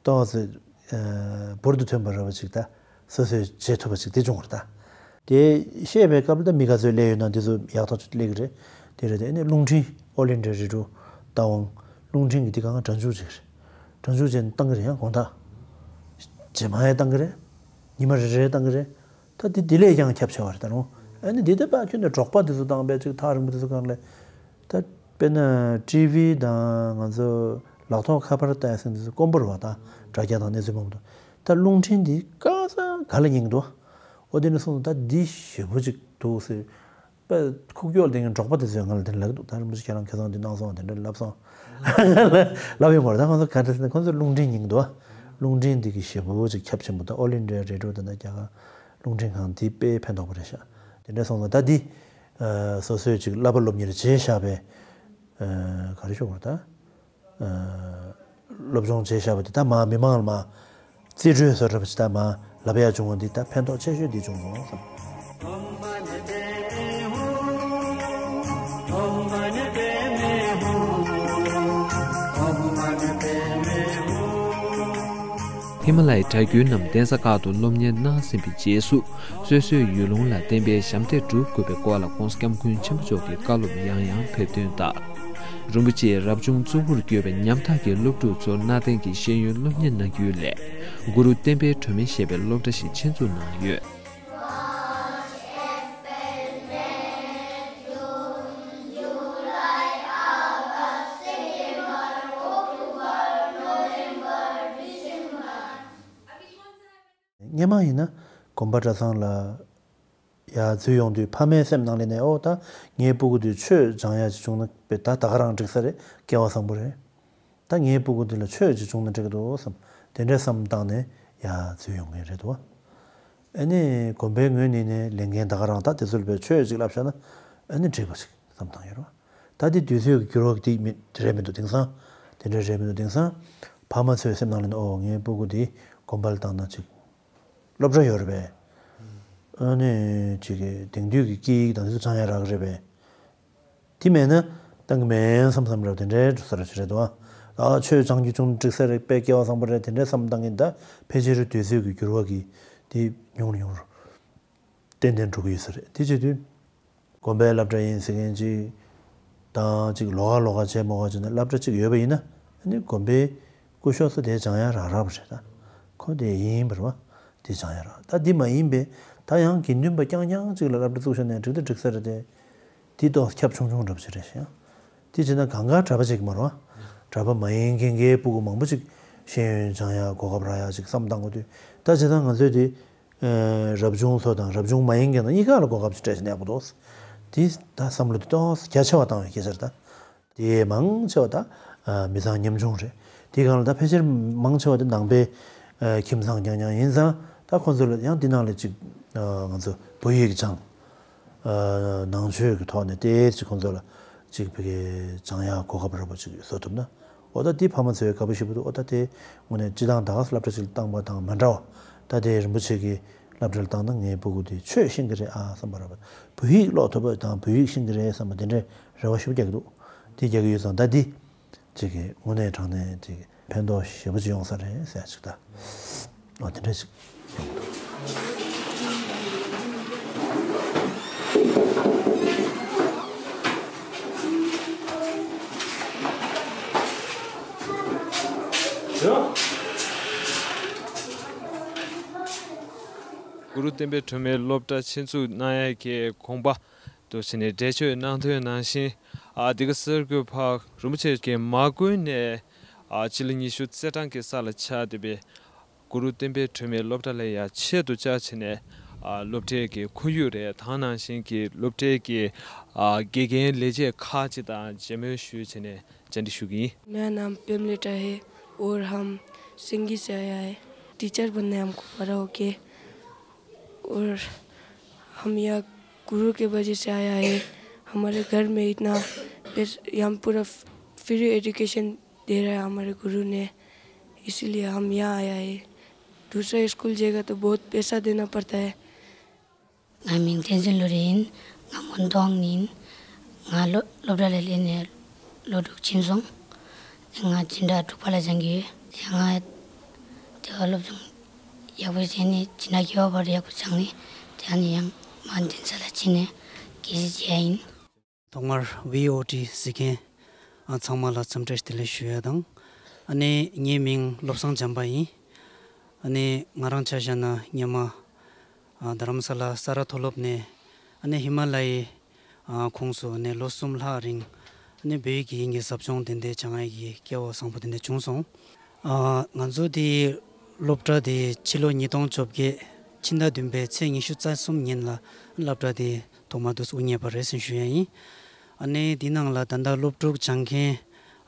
ཏོག་ཙམ་ཨ་འབུར་དུ་ཐོན་པ་ར་བ་ཅིག་ད་སོ་སོས་བྱེད་ཐུབ་པ་ཅིག་དེ་བྱུང་བ་རེད། ད་དེ་བཤད་པའི་སྐབས་ལ་ད་མི་ག་ཚོད་སླེབས་ཡོད་ན་དེ་ཚོ་ཡག་ཐག་ཆོད་སླེབས་ཀྱི་རེད། དེ་རེད། དེ་ནས་རླུང་འཕྲིན་ཨོལ་ཨིན་ཌི་ཡ་རེ་ཌི་ཡོ་རྟ་དབང་། རླུང་འཕྲིན་གྱི་དེ་གང་སྒྲ་འཇུག་བྱེད་ཀྱི་རེད། སྒྲ་འཇུག་བྱས་ནས་བཏང་གི་རེད། ཡང་དགོང་དག་རྗེས་མ་ཡང་བཏང་གི་རེད། ཉི་མ་རེ་རེ་བཏང་གི་རེད། ད་དེ་དེ་ལས་ཀྱང་ཁྱབ་ཆེ་བ་རེད། ད་རུང་ཨ་ནི་འདི་ལྟ་བ་ཁྱོན་ནས་འབྲོག་པ་དེ་ཚོ་དང་དཔེ་ཅིག་ཐག་རིང་པོ་དེ་ཚོ་གང་ལས། ད་དཔེར་ན་ཊི་ཝི་དང་ང་ཚོ་ལག་ཐོག་ཁ་པར་ལྟ་ཡ་ཟེར་འདི་ཚོ་དཀོན་པོ་རེད་བ། ད་དྲ་རྒྱ་དང་གནས་ཚུལ་མང་པོ་འདུག། ད་རླུང་འཕྲིན་འདི་ག་ས་ག་ལ་ཉན་གི་འདུག། འོ་དེ་ནས་སོང་ཙང་ད་འདི་ཞེ་པོ་ཅིག་འདུག་ཟེར། དཔེ་ཁུག་ཀྱོག་ལ་བསྡད་མཁན་འབྲོག་པ་དེ་ཚོས་ང་ལ་དེ་འདྲ་ལབ་ཀྱི་འདུག། ད་རིན་པོ་ཆེ་ཁྱེད་རང་ཁ་སང་འདི་གནང་སོང་བ། དེ་འདྲ་ལབ་སོང་། ལབ་ཡོང་བ་རེད། ད་ཁོང་ཚོ་ག་འདྲ་ཟེར་ན་ཁོང་ཚོ་རླུང་འཕྲིན་ཉན་གི་འདུག་བ། རླུང་འཕྲིན་འདི་གི་ཞེ་པོ་ཅིག་ཁྱབ་ཆེན་པོ། ད་ཨོལ་ཨིན་ཌི་ཡ་རེ་ཌི་ཡོ་དང་ད་རྒྱ་གར་རླུང་འཕྲིན་ཁང་འདི་དཔེ་ཕན་ཐོགས་པ་རེད་ཤག། དེ་འདྲ་སོང་ཙང་ད་འདི་ཨ་སོ་སོས་ཅིག་བསླབ་པ་སློབ་གཉེར་བྱས་བཞག་པའི་ཨ་ག་རེ་ཞུ་དགོས་རེད། ད་ཨ་སློབ་སྦྱོང་བྱས་བཞག་པ་དེ་ད་མར་མི་མང་ལ་མར་རྩིས་སྤྲོད་བཟོ་འདྲ་པོ་ཅིག་ད་མར་ལབ་ཡ་བྱུང་བ་འདི་ད་ཕན་ཐོགས་ཆེ་ཤོས་འདི་བྱུང་སོང་བསམ། ཧི་མ་ལ་ཡའི་གྲྭ་རྒྱུན་རྣམས་གདན་ས་ཁག་ཏུ་སློབ་གཉེར་གནང་ཟིན་པའི་རྗེས་སུ། སོ་སོའི་ཡུལ་ལུང་ལ་བསྟན་པའི་ཞབས་འདེགས་སྒྲུབ་དགོས་པའི་སྐོར་ལ་༸གོང་ས་༸སྐྱབས་མགོན་ཆེན་པོ་མཆོག་གི་བཀའ་སློབ་ཡང་ཡང་ཕེབས་ཐོན་དང་། རིན་པོ་ཆེས་རབ་བྱུང་གཙོ་བོར་གྱུར་པའི་ཉམ་ཐག་གི་སློབ་ཕྲུག་ཚོར་གནའ་དེང་གི་ཤེས་ཡོན་སློབ་གཉེར་གནང་རྒྱུའི་སླད། གུ་རུ་བསྟན་པའི་སྒྲོན་མེ་ཞེས་པའི་སློབ་གྲྭ་ཞིག་ཆེད་འཛུགས་གནང་ཡོད། སྔོན་མ་ཡིན་ན་དགོན་པ་གྲྭ་ཚང་ལ་ཡར་འཛུལ་ཡོང་དུས་ཕ་མའི་སེམས་ནང་ལ་ནས། ཨོ་ད་ངའི་སྤུ་གུ་དེ་ཆོས་སྦྱང་ཡ་ཅིག་བྱུང་ན་དཔེ་ད་ད་ག་རང་འགྲིག་ས་རེད། སྐལ་བ་བཟང་པོ་རེད། ད་ངའི་སྤུ་གུ་འདི་ལ་ཆོས་ཅིག་བྱུང་ན་འགྲིག་གི་འདུག་བསམ། དེ་འདྲའི་བསམ་བཏང་ནས་ཡར་འཛུལ་ཡོང་མཁན་རེད་འདུག། ཨ་ནི་དགོན་པའི་ངོས་ནས་ནས་ལས་འགན་ད་ག་རང་ད་དེ་ཚོ་ལ་དཔེ་ཆོས་ཅིག་བསླབ་བཞག་ན་ཨ་ནི་འགྲིག་པ་ཞིག་བསམ་བཏང་ཡོད་རེད་བ། ད་དེ་དུས་ཚོད་ཀྱི་འགྱུར་བ་དེ་མི་རེད་མི་འདུག། དེང་སང་དེ་འདྲ་རེད་མི་འདུག། དེང་སང་ཕ་མ་ཚོའི་སེམས་ནང་ལ་ནི་ཨོ་ངའི་སྤུ་གུ་འདི་དགོན་པ་ལ་བཏང་ན་ཅིག་སློབ་གྲྭ་ཡོད་རེད་པས། ཨ་ནི་ཅིག་གི་དེང་དུས་ཀྱི་སྐད་ཡིག་དང་དེ་ཚོ་སྦྱང་ཡ་རག་གི་རེད་པས། དེ་མེད་ན་བཏང་གི་མེད་བསམ་བསམ་རེད། དེ་འདྲའི་འགྲོ་ས་རེད་ཅི་རེད་འདུག་ཨ། ཨ་ཆོས་སྦྱང་རྒྱུ་བྱུང་འགྲིག་ས་རེད་པས། སྐལ་བ་བཟང་པོ་རེད། དེ་འདྲའི་བསམ་བཏང་གིན་ད་ཕལ་ཆེར་དུས་ཚོད་ཀྱི་འགྱུར་བ་གིས་དེ་ཉུང་རུ་ཉུང་རུ་ཏན་ཏན་འགྲོ་གི་ཡོད་ས་རེད། དེ་བྱེད་དུས་དགོན་པའི་སློབ་གྲྭ་ཡིན་ཟེར་མཁན་ཅིག་དང་ཅིག་ལོགས་ཀ་ལོགས་ཀ་བྱས་མོ་ག་བྱས་ན་སློབ་གྲྭ་ཅིག་ཡོད་པ་ཡིན་ན་ཨ་ནི་དགོན་པའི་སྐུ་ཞབས་ཚོ་དེ་སྦྱང་ཡ་རག་རག་པ་རེད། ད་ཁོ་དེ་ཡིན་པ་རེད་བ། དེ་སྦྱང་ཡ་རག། ད་འདི་མ་ཡིན་པས་ད་ཡང་དགེ་འདུན་པ་རྐྱང་རྐྱང་ཅིག་ལ་སློབ་གྲྭ་བཙུགས་བཞག་ན་འགྲིག་ད་འགྲིག་ས་རེད་དེ། དེ་ཏོག་ཙམ་ཁྱབ་ཆུང་ཆུང་འདྲ་པོ་ཅིག་རེད་ཤག། དེ་བྱས་ན་གང་ག་གྲྭ་པ་ཅིག་མ་རེད་བ། གྲྭ་པ་མ་ཡིན་མཁན་གྱི་སྤུ་གུ་མང་པོ་ཅིག་ཤེས་ཡོན་སྦྱང་ཡ་གོ་སྐབས་རག་ཡ་ཅིག་བསམ་བཏང་དགོས་དུས། ད་བྱས་ཙང་ང་ཚོས་དེ་ཨ་རབ་བྱུང་ཚོ་དང་རབ་བྱུང་མ་ཡིན་མཁན་དང་གཉིས་ཀ་ལ་གོ་སྐབས་ཅིག་སྤྲད་བཞག་ན་ཡག་པོ་འདུག། དེ་ད་བསམ་བློ་དེ་ཏོག་ཙམ་རྒྱ་ཆེ་བ་བཏང་བའི་སྐད་ཆ་རེད་ད། དེ་མང་ཆེ་བ་ད་ཨ་མི་ཚང་ཉམ་ཆུང་རེད། དེའི་སྒང་ལ་ད་ཕལ་ཆེར་མང་ཆེ་བ་དེ་ནང་པའི་ཨ་ཁྱིམ་ཚང་རྐྱང་རྐྱང་ཡིན་ཙང་། ད་ཁོང་ཚོ་ལ་ཡང་འདི་ནང་ལ་ཅིག་ཨ་ང་ཚོ་བོད་ཡིག་སྦྱང་ཨ་ནང་ཆོས་ཀྱི་ཐོག་ནས་དེ་ཅིག་ཁོང་ཚོ་ལ་ཅིག་བི་གའི་སྦྱང་ཡག་གོ་སྐབས་འདྲ་པོ་ཅིག་བཟོ་ཐུབ་ན། འོ་ད་དེ་ཕ་མ་ཚོའི་དགའ་པོ་ཞེ་པོ་འདུག། འོ་ད་དེ་དངོས་གནས་སྤྱི་བཏང་ད་ག་སློབ་གྲྭ་ཅིག་བཏང་པ་དང་མ་འདྲ་བ། ད་དེ་རིན་པོ་ཆེ་གི་སློབ་གྲྭ་ལ་བཏང་ན་ངའི་སྤུ་གུ་དེ་ཆོས་ཤེས་ཀྱི་རེད་ཨ་བསམ་པ་རེད་པ། བོད་ཡིག་ཀློག་ཐུབ་པ་དང་བོད་ཡིག་ཤེས་ཀྱི་རེད་བསམ་པ་དེ་འདྲའི་རེ་བ་ཞེ་པོ་རྒྱག་གི་འདུག། དེ་རྒྱག་གི་ཡོད་ཙང་ད་འདི་ཅིག་གི་དངོས་གནས་དྲང་གནས་ཅིག་ཕན་ཐོགས་ཞེ་པོ་ཅིག་ཡོང་ས་རེད་ཟེར་ཡ་ཅིག་ད། འོ་དེ་འདྲ་ཅིག་ཡོང་གི་འདུག། གུ་རུ་བསྟན་པའི་སྒྲོན་མེའི་སློབ་གྲྭ་ཆེད་འཛུགས་གནང་ཡས་ཀྱི་དགོངས་པ་དུ་བྱས་ནས་འགྲེལ་བརྗོད་གནང་དོན་ནང་བཞིན། ཨ་དེ་ག་གསར་འགོད་པ་རིན་པོ་ཆེ་གིས་མ་བསྐུལ་ནས་ཨ་ཕྱི་ལོ་ཉི་ཤུ་རྩ་གྲངས་ཀྱི་ས་ལ་ཆགས་བསྡད་པའི་གུ་རུ་བསྟན་པའི་སྒྲོན་མེ་སློབ་གྲྭ་ལ་ཡ་ཆེད་དུ་བཅར་བྱས་ནས་ཨ་སློབ་གྲྭའི་གི་ཁོར་ཡུག་རེད། དེ་ནང་བཞིན་གྱི་སློབ་གྲྭའི་གི་ཨ་དགེ་རྒན་ལས་བྱེད་ཁག་ཅིག་དང་མཇལ་མོལ་ཞུས་བྱས་ནས་བཅར་འདྲི་ཞུ་གི་ཡིན། मेरा नाम पेमलेटा है और हम सिंगी से आया है। टीचर बनना है हमको बड़ा होके। और हम यहाँ गुरु के वजह से आया है। हमारे घर में इतना पैस-, यहाँ पूरा फ्री एजुकेशन दे रहा है हमारे गुरु ने, इसीलिए हम यहाँ आया है। दूसरा स्कूल जाएगा तो बहुत पैसा देना पड़ता है। ང་མིང་བསྟན་འཛིན་བློ་རིག་ཡིན། ང་མོན་རྫོང་ནས་ཡིན། ང་སློབ་སློབ་གྲྭ་ལ་སླེབས་ནས་ལོ་དྲུག་ཕྱིན་སོང་། ང་འཛིན་གྲྭ་དྲུག་པ་ལ་སྦྱང་གི་ཡོད། ཡང་ང་དེ་བ་སློབ་སྦྱོང་ཡག་པོ་བྱས་ནས་འཛིན་གྲྭ་བརྒྱད་པ་བར་ཡག་པོ་སྦྱངས་ནས་དེ་ནས་ཡང་མ་འཛིན་ས་ལ་ཕྱིན་ནས་དགེ་རྒན་བྱས་ཡིན། ཐོག་མར་ཝི་ཨོ་ཊི་གཟིགས་མཁན་ཨ་ཚང་མ་ལ་འཚམས་འདྲི་བདེ་ལེགས་ཞུ་ཡ་དང་། ཨ་ནི་ངའི་མིང་བློ་བཟང་འཇམ་དཔལ་ཡིན། ཨ་ནི་ང་རང་ཆ་བཞག་ན་སྔོན་མ་ཨ་རྡ་རམ་ས་ལ་ས་རཱ་མཐོ་སློབ་ནས་ཨ་ནི་ཧི་མ་ལ་ཡའི་ཨ་ཁོངས་སུ་ནས་ལོ་གསུམ་ལྷག་རིང་ཨ་ནི་བོད་ཡིག་གི་དབྱིན་གྱི་ཟབ་སྦྱོང་དེ་འདྲའི་སྦྱང་ཡ་གི་སྐལ་བ་བཟང་པོ་དེ་འདྲ་བྱུང་སོང་། ཨ་ང་ཚོ་དེ་སློབ་གྲྭ་དེ་ཕྱི་ལོ་ཉིས་སྟོང་བཅོ་བརྒྱད་ཕྱི་ཟླ་བདུན་པའི་ཚེས་ཉི་ཤུ་རྩ་གསུམ་ཉིན་ལ་སློབ་གྲྭ་དེ་ཐོག་མ་དུ་དབུ་བརྙེས་པ་རེད་ཟེར་ཞུ་ཡ་ཡིན། ཨ་ནི་དེའི་ནང་ལ་ད་ལྟ་སློབ་ཕྲུག་སྦྱང་མཁན་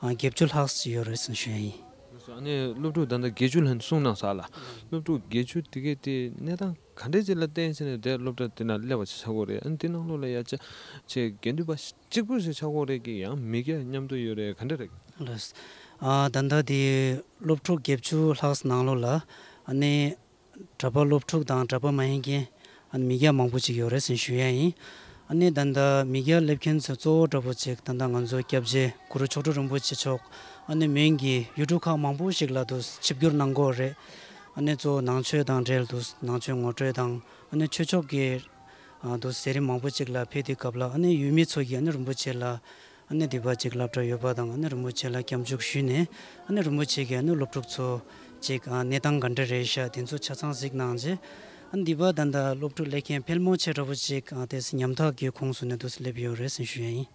ཨ་བརྒྱད་ཅུ་ལྷག་ཙམ་ཡོད་རེད་ཟེར་ཞུ་ཡ་ཡིན། ཨ་ནི་སློབ་ཕྲུག་ད་ལྟ་བརྒྱད་ཅུ་ལྷག་གསུངས་གནང་སོང་ལ། སློབ་ཕྲུག་བརྒྱད་ཅུ་དེ་གའི་དེ་གནས་སྟངས་ག་འདྲས་ཅིག་ལ་བརྟེན་བྱས་ནས་དེ་སློབ་གྲྭ་དེ་ན་སླེབས་པ་ཞིག་ཆགས་ཀྱི་ཡོད་རེད། ཨ་ནི་དེ་ནང་ལོགས་ལ་ཡ་ཆ་ཆེ་དགེ་འདུན་པ་གཅིག་པུ་ཞིག་ཆགས་ཀྱི་ཡོད་རེད་ཀྱི་ཡང་མི་སྐྱ་མཉམ་དུ་ཡོད་རེད་ག་འདྲ་རེད། ལགས། ཨ་ད་ལྟ་དེ་སློབ་ཕྲུག་བརྒྱད་ཅུ་ལྷག་ནང་ལོགས་ལ་ཨ་ནི་གྲྭ་པ་སློབ་ཕྲུག་དང་གྲྭ་པ་མ་ཡིན་མཁན་ཨ་ནི་མི་སྐྱ་མང་པོ་ཅིག་ཡོད་རེད་ཟེར་ཞུ་ཡ་ཡིན། ཨ་ནི་ད་ལྟ་མི་སྐྱ་སླེབས་མཁན་ཚོ་གཙོ་བོ་འདྲ་པོ་ཅིག་ད་ལྟ་ང་ཚོ་སྐྱབས་རྗེ་གུ་རུ་མཆོག་སྤྲུལ་རིན་པོ་ཆེ་མཆོག་ཨ་ནི་མོན་གྱི་ཡུལ་གྲུ་ཁག་མང་པོ་ཞིག་ལ་དུ་ཆིབས་བསྒྱུར་གནང་གི་ཡོད་རེད། ཨ་ནི་གཙོ་བོ་ནང་ཆོས་དང་འབྲེལ་དུ་ནང་ཆོས་ངོ་སྤྲོད་དང་ཨ་ནི་ཆོས་ཕྱོགས་ཀྱི་ཨ་དུ་ཟེར་རིམ་མང་པོ་ཅིག་ལ་ཕེབས་དུས་སྐབས་ལ་ཨ་ནི་ཡུལ་མི་ཚོ་གིས་ཨ་ནི་རིན་པོ་ཆེ་ལ་ཨ་ནི་དེ་བ་ཅིག་སློབ་གྲྭ་ཡོད་པ་དང་ཨ་ནི་རིན་པོ་ཆེ་ལ་སྐྱབས་འཇུག་ཞུས་ནས་ཨ་ནི་རིན་པོ་ཆེ་གིས་ཨ་ནི་སློབ་ཕྲུག་ཚོ་ཅིག་ཨ་གནས་སྟངས་ག་འདྲ་རེད་ཤག་དེ་ཚོ་ཆ་ཚང་གཟིགས་གནང་རྗེས་ཨ་ནི་དེ་བ་ད་ལྟ་སློབ་ཕྲུག་སླེབས་མཁན་ཕལ་མོ་ཆེ་འདྲ་པོ་ཅིག་ཨ་དེ་ཉམ་ཐག་གི་ཁོངས་སུ་ནས་དུ་སླེབས་ཡོད་རེད་ཟེར་ཞུ་ཡ་ཡིན།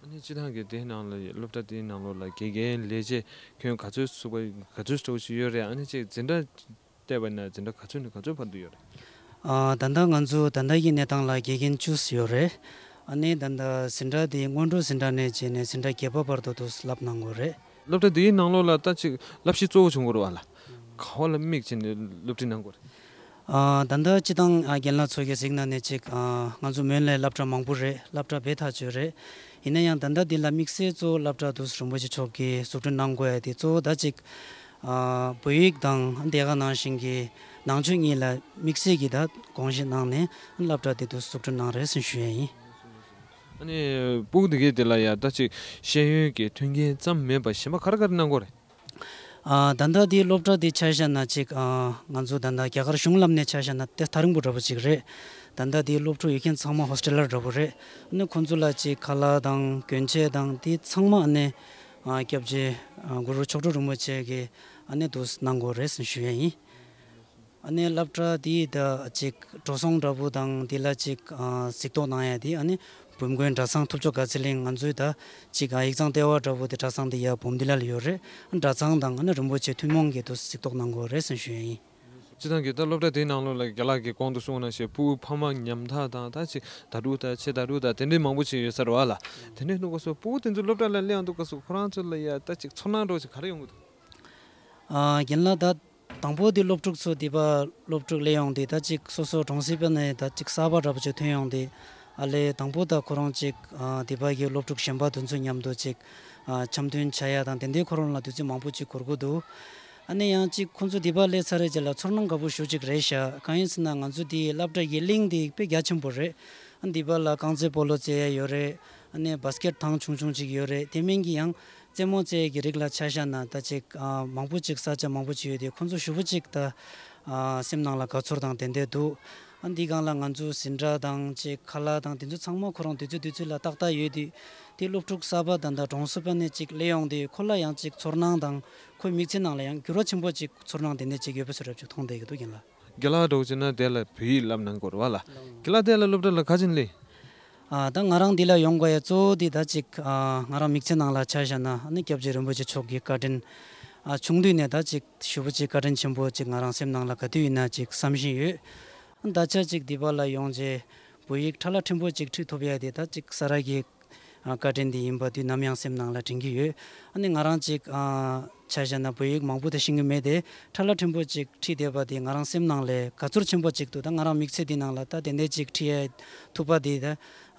ཨ་ནི་སྤྱི་བཏང་གི་དེའི་ནང་ལ་སློབ་གྲྭ་དེའི་ནང་ལོགས་ལ་དགེ་རྒན་ལས་བྱེད་ཁྱོན་ག་ཚོད་ཚུགས་པ་ག་ཚོད་ཚུགས་ཞིག་ཡོད་རེད། ཨ་ནི་ཅིག་འཛིན་གྲྭ་བལྟས་པ་ན་འཛིན་གྲྭ་ག་ཚོད་ནས་ག་ཚོད་བར་དུ་ཡོད་རེད། ཨ་ད་ལྟ་ང་ཚོ་ད་ལྟ་གི་གནས་སྟངས་ལ་དགེ་རྒན་བཅུ་ཙམ་ཡོད་རེད། ཨ་ནི་ད་ལྟ་འཛིན་གྲྭ་དེ་སྔོན་འགྲོ་འཛིན་གྲྭ་ནས་བྱས་ནས་འཛིན་གྲྭ་བརྒྱད་པ་བར་དུ་དུ་བསླབ་གནང་དགོས་རེད། སློབ་གྲྭ་འདིའི་ནང་ལོགས་ལ་ད་ཅིག་བསླབ་གཞི་གཙོ་བོ་བྱུང་དགོས་རེད་བ་ལ། ག་བ་ལ་དམིགས་བྱས་ནས་སློབ་ཁྲིད་གནང་དགོས་རེད། ཨ་ད་ལྟ་སྤྱི་བཏང་ཨ་རྒན་ལགས་ཚོ་གིས་གཟིགས་གནང་ནས་ཅིག་ཨ་ང་ཚོ་མོན་ལ་སློབ་གྲྭ་མང་པོ་རེད། སློབ་གྲྭ་བེད་ཐག་ཆོད་རེད། ཡིན་ན་ཡང་ད་ལྟ་འདི་ལ་དམིགས་བསལ་གཙོ་བོ་སློབ་གྲྭ་དུ་རིན་པོ་ཆེ་མཆོག་གིས་བཟོ་སྐྲུན་གནང་དགོས་ཡ་དེ་གཙོ་བོ་ད་ཅིག་ཨ་བོད་ཡིག་དང་དེ་ག་ནང་བཞིན་གྱི་ནང་ཆོས་གཉིས་ལ་དམིགས་བསལ་གྱི་ད་དགོངས་བཞེས་གནང་ནས་སློབ་གྲྭ་དེ་དུ་བཟོ་སྐྲུན་གནང་རེད་ཟེར་ཞུ་ཡ་ཡིན། ཨ་ནི་སྤུ་གུ་དེ་གའི་དེ་ལ་ཡ་ད་ཅིག་ཤེས་ཡོན་གྱི་མཐུན་རྐྱེན་ཙམ་མིན་པ་གཞན་པ་ག་རེ་ག་རེ་གནང་དགོས་རེད། ཨ་ད་ལྟ་དེའི་སློབ་གྲྭ་དེ་ཆ་བཞག་ན་ཅིག་ཨ་ང་ཚོ་ད་ལྟ་རྒྱ་གར་གཞུང་ལམ་ནས་ཆ་བཞག་ན་དེ་ཐག་རིང་པོ་འདྲ་པོ་ཅིག་རེད། ད་ལྟ་དེའི་སློབ་ཕྲུག་ཡོད་མཁན་ཚང་མ་ཧོ་སི་ཊེལ་ལར་འདྲ་པོ་རེད། ཨ་ནི་ཁོང་ཚོ་ལ་ཅིག་ཁ་ལག་དང་གྱོན་ཆས་དང་དེ་ཚང་མ་ཨ་ནི་ཨ་སྐྱབས་རྗེ་ཨ་གུ་རུ་མཆོག་སྤྲུལ་རིན་པོ་ཆེ་གིས་ཨ་ནི་དུ་གནང་དགོས་རེད་ཟེར་ཞུ་ཡ་ཡིན། ཨ་ནི་སློབ་གྲྭ་དེའི་ད་ཅིག་འགྲོ་སོང་འདྲ་པོ་དང་དེ་ལ་ཅིག་ཨ་གཟིགས་རྟོག་གནང་ཡ་དེ་ཨ་ནི་བུམ་དགོན་གྲྭ་ཚང་ཐུབ་མཆོག་དགའ་ཚལ་གླིང་ང་ཚོའི་ད་ཅིག་ཨ་ཡིག་ཚང་ལྟེ་བ་འདྲ་པོ་དེ་གྲྭ་ཚང་དེ་ཡ་བུམ་དེ་ལ་ཡོད་རེད། གྲྭ་ཚང་དང་ཨ་ནི་རིན་པོ་ཆེ་ཐུན་མོང་གི་དུ་གཟིགས་རྟོག་གནང་དགོས་རེད་ཟེར་ཞུ་ཡ་ཡིན། སྤྱིར་བཏང་གི་ད་སློབ་གྲྭ་དེའི་ནང་ལོགས་ལ་རྒན་ལགས་ཀྱིས་གོང་དུ་གསུངས་ནང་བཞིན་སྤུ་གུ་ཕ་མ་ཉམ་ཐག་དང་ད་ཅིག་ད་དྲུག་ད་ཆེ་ད་དྲུག་ད་དེ་འདྲའི་མང་པོ་ཅིག་ཡོད་ས་རེད་བ་ལ། དེ་འདྲའི་སྐབས་སུ་སྤུ་གུ་དེ་ཚོ་སློབ་གྲྭ་ལ་སླེབས་ཡོང་དུས་སྐབས་སུ་ཁོ་རང་ཚོ་ལ་ཡ་ད་ཅིག་ཚོར་སྣང་འདྲ་པོ་ཅིག་ག་རེ་ཡོང་གི་འདུག་ཨ་རྒན་ལགས་ད་དང་པོ་དེ་སློབ་ཕྲུག་ཚོ་འདི་པ་སློབ་ཕྲུག་སླེབས་ཡོང་དེ་ད་ཅིག་སོ་སོ་གྲོང་གསེབ་པ་ནས་ད་ཅིག་གསར་པ་འདྲ་པོ་ཅིག་ཐོན་ཡོང་དེ་ཨ་ལས་དང་པོ་ད་ཁོ་རང་ཅིག་ཨ་འདི་པ་གི་སློབ་ཕྲུག་གཞན་པ་དེ་ཚོ་མཉམ་དུ་ཅིག་ཨ་འཆམ་མཐུན་བྱ་ཡ་དང་དེ་འདྲའི་ཁོ་རང་ལ་དུས་ཚོད་མང་པོ་ཅིག་འགོར་གི་འདུག་ཨ་ནི་ཡང་ཅིག་ཁོང་ཚོ་འདི་པ་སླེབས་ཚར་རེད་ཅེས་ལ་ཚོར་སྣང་དགའ་པོ་ཞེ་པོ་ཅིག་རེད་ཤག་གང་ཡིན་ཟེར་ན་ང་ཚོ་འདི་སློབ་གྲྭ་ཡི་གླིང་འདི་དཔེ་རྒྱ་ཆེན་པོ་རེད། ཨ་འདི་པ་ལ་རྐང་རྩེད་སྤོ་ལོ་རྩེ་ཡ་ཡོད་རེད། ཨ་ནི་བཱ་སི་ཀེཊ་ཐང་ཆུང་ཆུང་ཅིག་ཡོད་རེད། དེ་མིན་གྱི་ཡང་རྩེད་མོ་རྩེ་ཡ་གི་རིགས་ལ་ཆ་བཞག་ན་ད་ཅིག་ཨ་མང་པོ་ཅིག་ས་ཆ་མང་པོ་ཅིག་ཡོད་དེ་ཁོང་ཚོ་ཞེ་པོ་ཅིག་ད་ཨ་སེམས་ནང་ལ་དགའ་ཚོར་དང་དེ་འདྲས་འདུག་ཨ་འདི་སྒང་ལ་ང་ཚོ་འཛིན་གྲྭ་དང་ཅིག་ཁ་ལག་དང་དེ་ཚོ་ཚང་མ་ཁོ་རང་དུས་ཚོད་དུས་ཚོད་ལ་ཏག་ཏག་ཡོད་དུས་དེ་སློབ་ཕྲུག་གསར་པ་ད་ལྟ་གྲོང་གསེབ་པ་ནས་ཅིག་སླེབས་ཡོང་དུས་ཁོ་ལ་ཡང་ཅིག་ཚོར་སྣང་དང་ཁོའི་མིག་ཆུའི་ནང་ལ་ཡང་འགྱུར་བ་ཆེན་པོ་ཅིག་ཚོར་སྣང་དེ་འདྲས་ཅིག་ཡོད་པ་བཟོ་འདྲ་ཅིག་མཐོང་བསྡད་ཀྱི་འདུག་རྒན་ལགས། རྒན་ལགས་འདྲ་བོ་བྱས་ན་དེ་ལ་བོད་ཡིག་བསླབ་གནང་དགོས་རེད་བ་ལ། རྒན་ལགས་དེ་ལ་སློབ་གྲྭ་ལ་ག་ཚོད་སླེབས། ཨ་ད་ང་རང་འདི་ལ་ཡོང་དགོས་ཡ་གཙོ་བོ་འདི་ད་ཅིག་ཨ་ང་རང་དམིགས་བསལ་ནང་ལ་ཆ་བཞག་ན་ཨ་ནི་སྐྱབས་རྗེ་རིན་པོ་ཆེ་མཆོག་གི་བཀའ་དྲིན། ཨ་ཆུང་དུས་ནས་ད་ཅིག་ཞེ་པོ་ཅིག་བཀའ་དྲིན་ཆེན་པོ་ཅིག་ང་རང་སེམས་ནང་ལ་ག་དུས་ཡིན་ན་ཅིག་བསམ་བཞིན་ཡོད། ད་ཆ་ཅིག་འདི་པ་ལ་ཡོང་རྗེས་བོད་ཡིག་ཕྲ་ལ་ཕྲན་བུ་ཅིག་ཁྲིད་ཐུབ་ཡ་དེ་ད་ཅིག་ས་ར་གི་ཨ་བཀའ་དྲིན་འདི་ཡིན་པ་དུས་ནམ་ཡང་སེམས་ནང་ལ་དྲན་གྱི་ཡོད། ཨ་ནི་ང་རང་ཅིག་ཨ་ཆ་བཞག་ན་བོད་ཡིག་མང་པོ་དེ་ཤེས་ཀྱི་མེད་དེ་ཕྲ་ལ་ཕྲན་བུ་ཅིག་ཁྲིད་བསྡད་པ་དེ་ང་རང་སེམས་ནང་ལ་དགའ་ཚོར་ཆེན་པོ་ཅིག་འདུག་ད་ང་རང་དམིགས་བསལ་འདི་ནང་ལ་ད་དེ་འདྲ་ཅིག་ཁྲིད་ཡ་ཐུབ་པ་དེ་ད་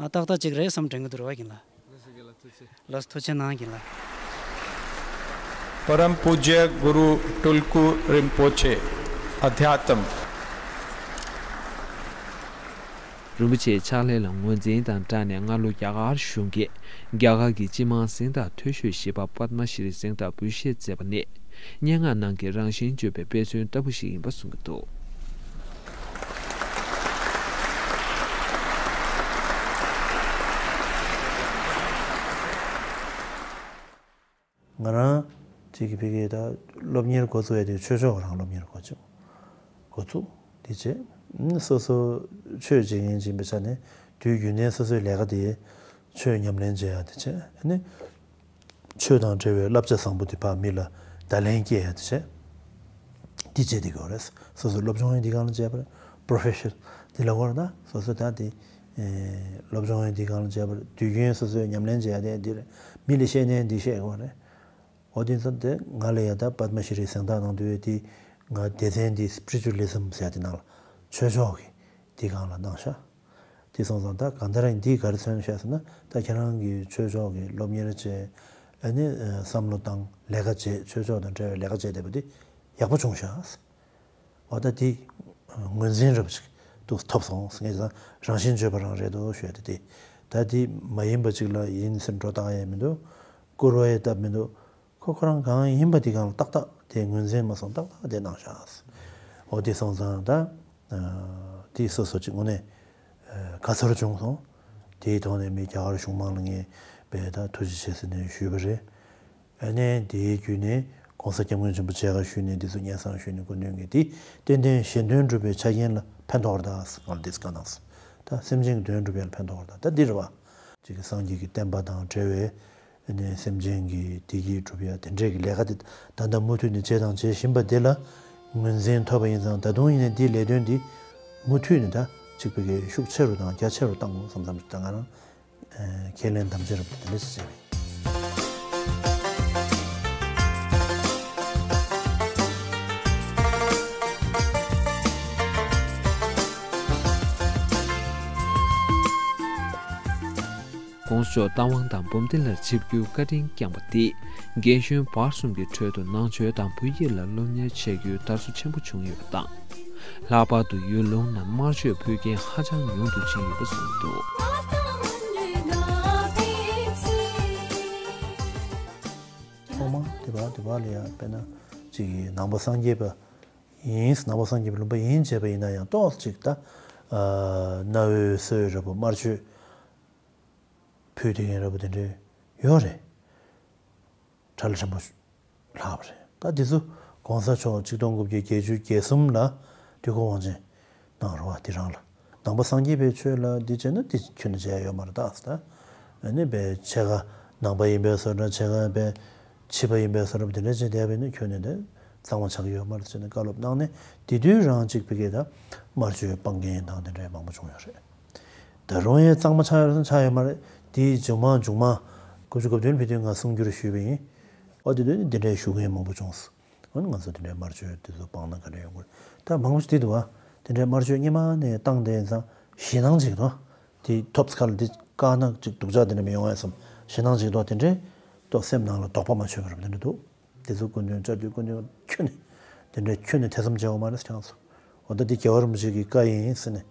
ཨ་ཏག་ཏག་ཅིག་རེད་བསམ་དྲན་གྱི་འདུག་ར་བ་ཀུན་ལ། ལགས་སོ་ཐུགས་རྗེ་གནང་ཀུན་ལ། परम पूज्य गुरु टुल्कू रिम्पोछे अध्यात्म རིན་པོ་ཆེའི་ཕྱག་ལས་ལ་ངོས་འཛིན་དང་སྦྲགས་ནས་སྔ་ལོ་རྒྱ་གར་གཞུང་གིས་རྒྱ་གར་གྱི་སྤྱི་དམངས་གཟེངས་རྟགས་མཐོ་ཤོས་བཞི་པ་པདྨ་ཤྲི་གཟེངས་རྟགས་འབུལ་བཞེས་མཛད་པ་ནི་སྙན་ངག་ནང་གི་རང་བཞིན་བརྗོད་པའི་དཔེ་མཚོན་ལྟ་བུ་ཞིག་ཡིན་པ་གསུང་གི་འདུག་ང་རང་གཅིག་གི་ཕ་གིའི་ད་སློབ་གཉེར་འགོ་བཙུགས་ཡ་དེ་ཆོས་ཕྱོགས་རང་སློབ་གཉེར་འགོ་བཙུགས། འགོ་བཙུགས་དེ་བྱས་སོ་སོ་ཆོས་བྱེད་མཁན་ཅིག་ཡིན་པའི་ཆ་ནས་དུས་རྒྱུན་ནས་སོ་སོའི་ལས་ཀ་དེ་ཆོས་ཉམས་ལེན་བྱེད་ཡ་དེ་བྱས་ནི། ཆོས་དང་འབྲེལ་བའི་བསླབ་བྱ་བཟང་པོ་དེ་ཕར་མི་ལ་བརྡ་ལན་སྐྱེལ་ཡ་དེ་བྱས། འདི་བྱེད་དེ་དགོས་རེད། སོ་སོ་སློབ་སྦྱོང་ཡང་འདི་སྒང་ལ་བྱས་པ་རེད། པྲོ་ཕེ་ཤོན་འདི་ལ་གོ་རེད་ད། སོ་སོ་ད་དེ་སློབ་སྦྱོང་ཡང་འདི་སྒང་ལ་བྱས་པ་རེད། དུས་རྒྱུན་སོ་སོས་ཉམས་ལེན་བྱེད་ཡ་དེ་འདི་རེད། མི་ལ་བཤད་ནའི་འདི་བཤད་དགོས་རེད། འོ་དེ་ཚོ་དེ་ང་ལ་ཡ་ད་པདྨ་ཤྲི་གཟེངས་རྟགས་གནང་དུས་དེ་ང་སྡེ་ཚན་འདི་སི་པི་རི་ཅུ་ལི་ཛམ་ཟེར་ཡ་དེ་ནང་ལ་ཆོས་ཕྱོགས་ཀྱི་འདི་སྒང་ལ་གནང་ཤག་དེ་སོང་ཙང་ད་གང་ལྟར་ཡིན་འདིས་ག་རེ་མཚོན་བྱས་ཟེར་ན་ད་ཁྱེད་རང་གིས་ཆོས་ཕྱོགས་ཀྱི་སློབ་གཉེར་བྱས། ཨ་ནི་བསམ་བློ་བཏང་ལས་ཀ་བྱས་ཆོས་ཕྱོགས་དང་འབྲེལ་བའི་ལས་ཀ་བྱས་བསྡད་པ་འདི་ཡག་པོ་བྱུང་ཤག་འོ་ད་འདི་ངོས་འཛིན་རབ་ཅིག་ཏུ་ཐོབ་སོང་ངས་ད་རང་བཞིན་བརྗོད་པ་རང་རེད་འདུག་ཞུས་ཏེ་དེ་ད་འདི་མ་ཡིན་པ་ཅིག་ལ་ཡིན་ཟེར་འགྲོ་བཏང་ཡས་མི་འདུག་སྐུར་བ་ཡས་བཏབ་མི་འདུག་ཁོ་ཁོ་རང་གང་ཡིན་པ་དེ་གང་ལ་ཏག་ཏག་དེ་ངོས་འཛིན་མ་སོང་ཏག་ཏག་དེ་གནང་ཤག་འོ་དེ་སོང་ཙང་ད་དེ་སོ་སོ་ཅིག་དངོས་གནས་དགའ་ཚོར་བྱུང་སོང་། དེའི་ཐོག་ནས་མི་རྒྱ་གར་གཞུང་མང་ལ་ངས་དཔེ་ད་ཐུགས་རྗེ་ཆེ་ཟེར་ནས་ཞུས་པ་རེད། ཨ་ནས་དེའི་བརྒྱུད་ནས་གོང་ས་སྐྱབས་མགོན་ཆེན་པོ་མཇལ་ཁ་ཞུས་ནས་འདི་ཚོ་སྙན་སེང་ཞུས་ནས་སྐུ་མདུན་གྱིས་དེ་ཏན་ཏན་གཞན་དོན་སྒྲུབ་པའི་ཆ་རྐྱེན་ལ་ཕན་ཐོགས་རེད་ད་ཟེར་ང་ལ་འདི་ཚོ་བཀའ་གནང་སོང་། ད་སེམས་ཅན་གྱི་དོན་སྒྲུབ་ཡ་ལ་ཕན་ཐོགས་རེད་ད་ད་འདི་རེད་བ། ཅིག་གི་སངས་རྒྱས་ཀྱི་བསྟན་པ་དང་འབྲེལ་བའི་ཨ་ནི་སེམས་ཅན་གྱི་བདེ་སྐྱིད་སྒྲུབ་ཡ་དེ་འདྲས་ཀྱི་ལས་ཀ་དེ་ད་ལྟ་མུ་མཐུད་ནས་བྱས་དང་བྱེད་བཞིན་པ་འདི་ལ་ངོས་འཛིན་ཐོབ་པ་ཡིན་ཙང་ད་དུང་ཡིན་ནའི་འདིའི་ལས་དོན་འདི་མུ་མཐུད་ནས་ད་ཅིག་ཕ་གི་ཤུགས་ཆེ་རུ་དང་རྒྱ་ཆེ་རུ་བཏང་དགོས་བསམ་བསམ་ཞིག་ད་ང་རང་ཁས་ལེན་དམ་བཅའ་རབ་ཏུ་དེ་འདྲ་ཞིག་བྱས་པས། ༸གོང་ས་མཆོག་རྟ་དབང་དང་འབུམ་སྡེ་ལ་ཆིབས་བསྒྱུར་བཀའ་དྲིན་བསྐྱངས་པ་དེས་རྒན་གཞོན་བར་གསུམ་གྱི་ཁྲོད་དུ་ནང་ཆོས་དང་བོད་ཡིག་ལ་སློབ་གཉེར་བྱ་རྒྱུའི་དར་སྲོལ་ཆེན་པོ་བྱུང་ཡོད་པ་དང་། ལྷག་པར་དུ་ཡུལ་ལུང་ནང་དམར་མཆོད་ཕུལ་མཁན་ཧ་ཅང་ཉུང་དུ་ཕྱིན་ཡོད་པ་གསུངས་འདུག་ཐོག་མ་དེ་བ་དེ་བ་ལ་ཡང་དཔེར་ན་ཅིག་གིས་ནང་པ་སངས་རྒྱས་པ་ཡིན། ནང་པ་སངས་རྒྱས་པའི་ལུང་པ་ཡིན་བྱས་པ་ཡིན་ན་ཡང་ཏོག་ཙམ་ཅིག་ད་གནའ་བོའི་སྲོལ་འདྲ་པོ་དམར་མཆོད་ཕུལ་བསྡད་མཁན་འདྲ་པོ་དེ་འདྲ་ཡོད་རེད། གྲྭ་ལ་ཕྲན་བུ་ལྷག་པ་རེད། ད་འདི་ཚོ་གོང་ས་མཆོག་ཆིག་སྟོང་དགུ་བརྒྱ་བརྒྱད་ཅུ་གྱ་གསུམ་ལ་དུས་འཁོར་དབང་ཆེན་གནང་རོགས་དེ་རང་ལ་ནང་པ་སངས་རྒྱས་པའི་ཆོས་ལ་འདི་བྱས་ན་འདི་ཁྱོན་ནས་བྱས་ཡོད་མ་རེད་ད་ཟེར། ད་ཨ་ནི་པའི་ཕྱེད་ཀ་ནང་པ་ཡིན་པའི་བཟོ་འདྲ་ཕྱེད་ཀ་པའི་ཕྱི་པ་ཡིན་པའི་བཟོ་འདྲ་དེ་འདྲ་བྱས་བསྡད་པ་ཡིན་ན་ཁྱོན་ནས་འདི་གཙང་མ་ཆགས་ཀྱི་ཡོད་མ་རེད་ཟེར་ནས་བཀའ་སློབ་གནང་ནས་དེ་དུས་རང་གཅིག་པའི་སྐད་ད་དམར་མཆོད་སྤང་མཁན་དང་དེ་འདྲའི་མང་པོ་བྱུང་ཡོད་རེད། ད་རུང་ཡང་གཙང་མ་ཆགས་ཡོད་ན་ཆགས་ཡོད་མ་རེད། དེའི་མཇུག་མ་མཇུག་མ་དགུ་བཅུ་གོ་བདུན་ལ་ཕེབས་དུས་ང་གསུང་སྒྱུར་ཞུས་པ་ཡིན། ཨོ་དེ་དུས་ནི་འདི་འདྲའི་ཞུ་མཁན་མང་པོ་བྱུང་སོང་། ཨོ་ནི་ང་ཚོ་འདི་འདྲའི་དམར་མཆོད་དེ་ཚོ་སྤངས་ན་ག་འདྲ་ཡོང་གི་རེད། ད་མང་པོ་ཞིག་དེ་འདུག་ཨ། དེ་འདྲའི་དམར་མཆོད་སྔོན་མ་ནས་བཏང་བསྡད་ཡིན་ཙང་ཞེད་སྣང་ཅིག་འདུག་དེ་ཐོབ་ཚེ་ཁ་ལ་འདི་བཀག་ན་ཅིག་སྡུག་ཅག་དེ་འདྲ་མི་ཡོང་ཨ་བསམ་ཞེད་སྣང་ཅིག་འདུག་དེ་འདྲའི་ཏོག་སེམས་ནང་ལ་དོགས་པ་མ་ཆོད་པ་རབ་དེ་འདྲ་འདུག་དེ་ཚོ་སྐུ་མདུན་བཅར་དུས་སྐུ་མདུན་ཁྱོན་ནས་དེ་འདྲའི་ཁྱོན་ནས་ཐེ་ཚོམ་བྱེད་དགོས་མ་རེད་ཁྱེད་རང་ཚོ། འོ་ད་འདི་རྒྱལ་བ་རིན་པོ་ཆེ་གི་བཀའ་ཡིན་ཟེར་ནས་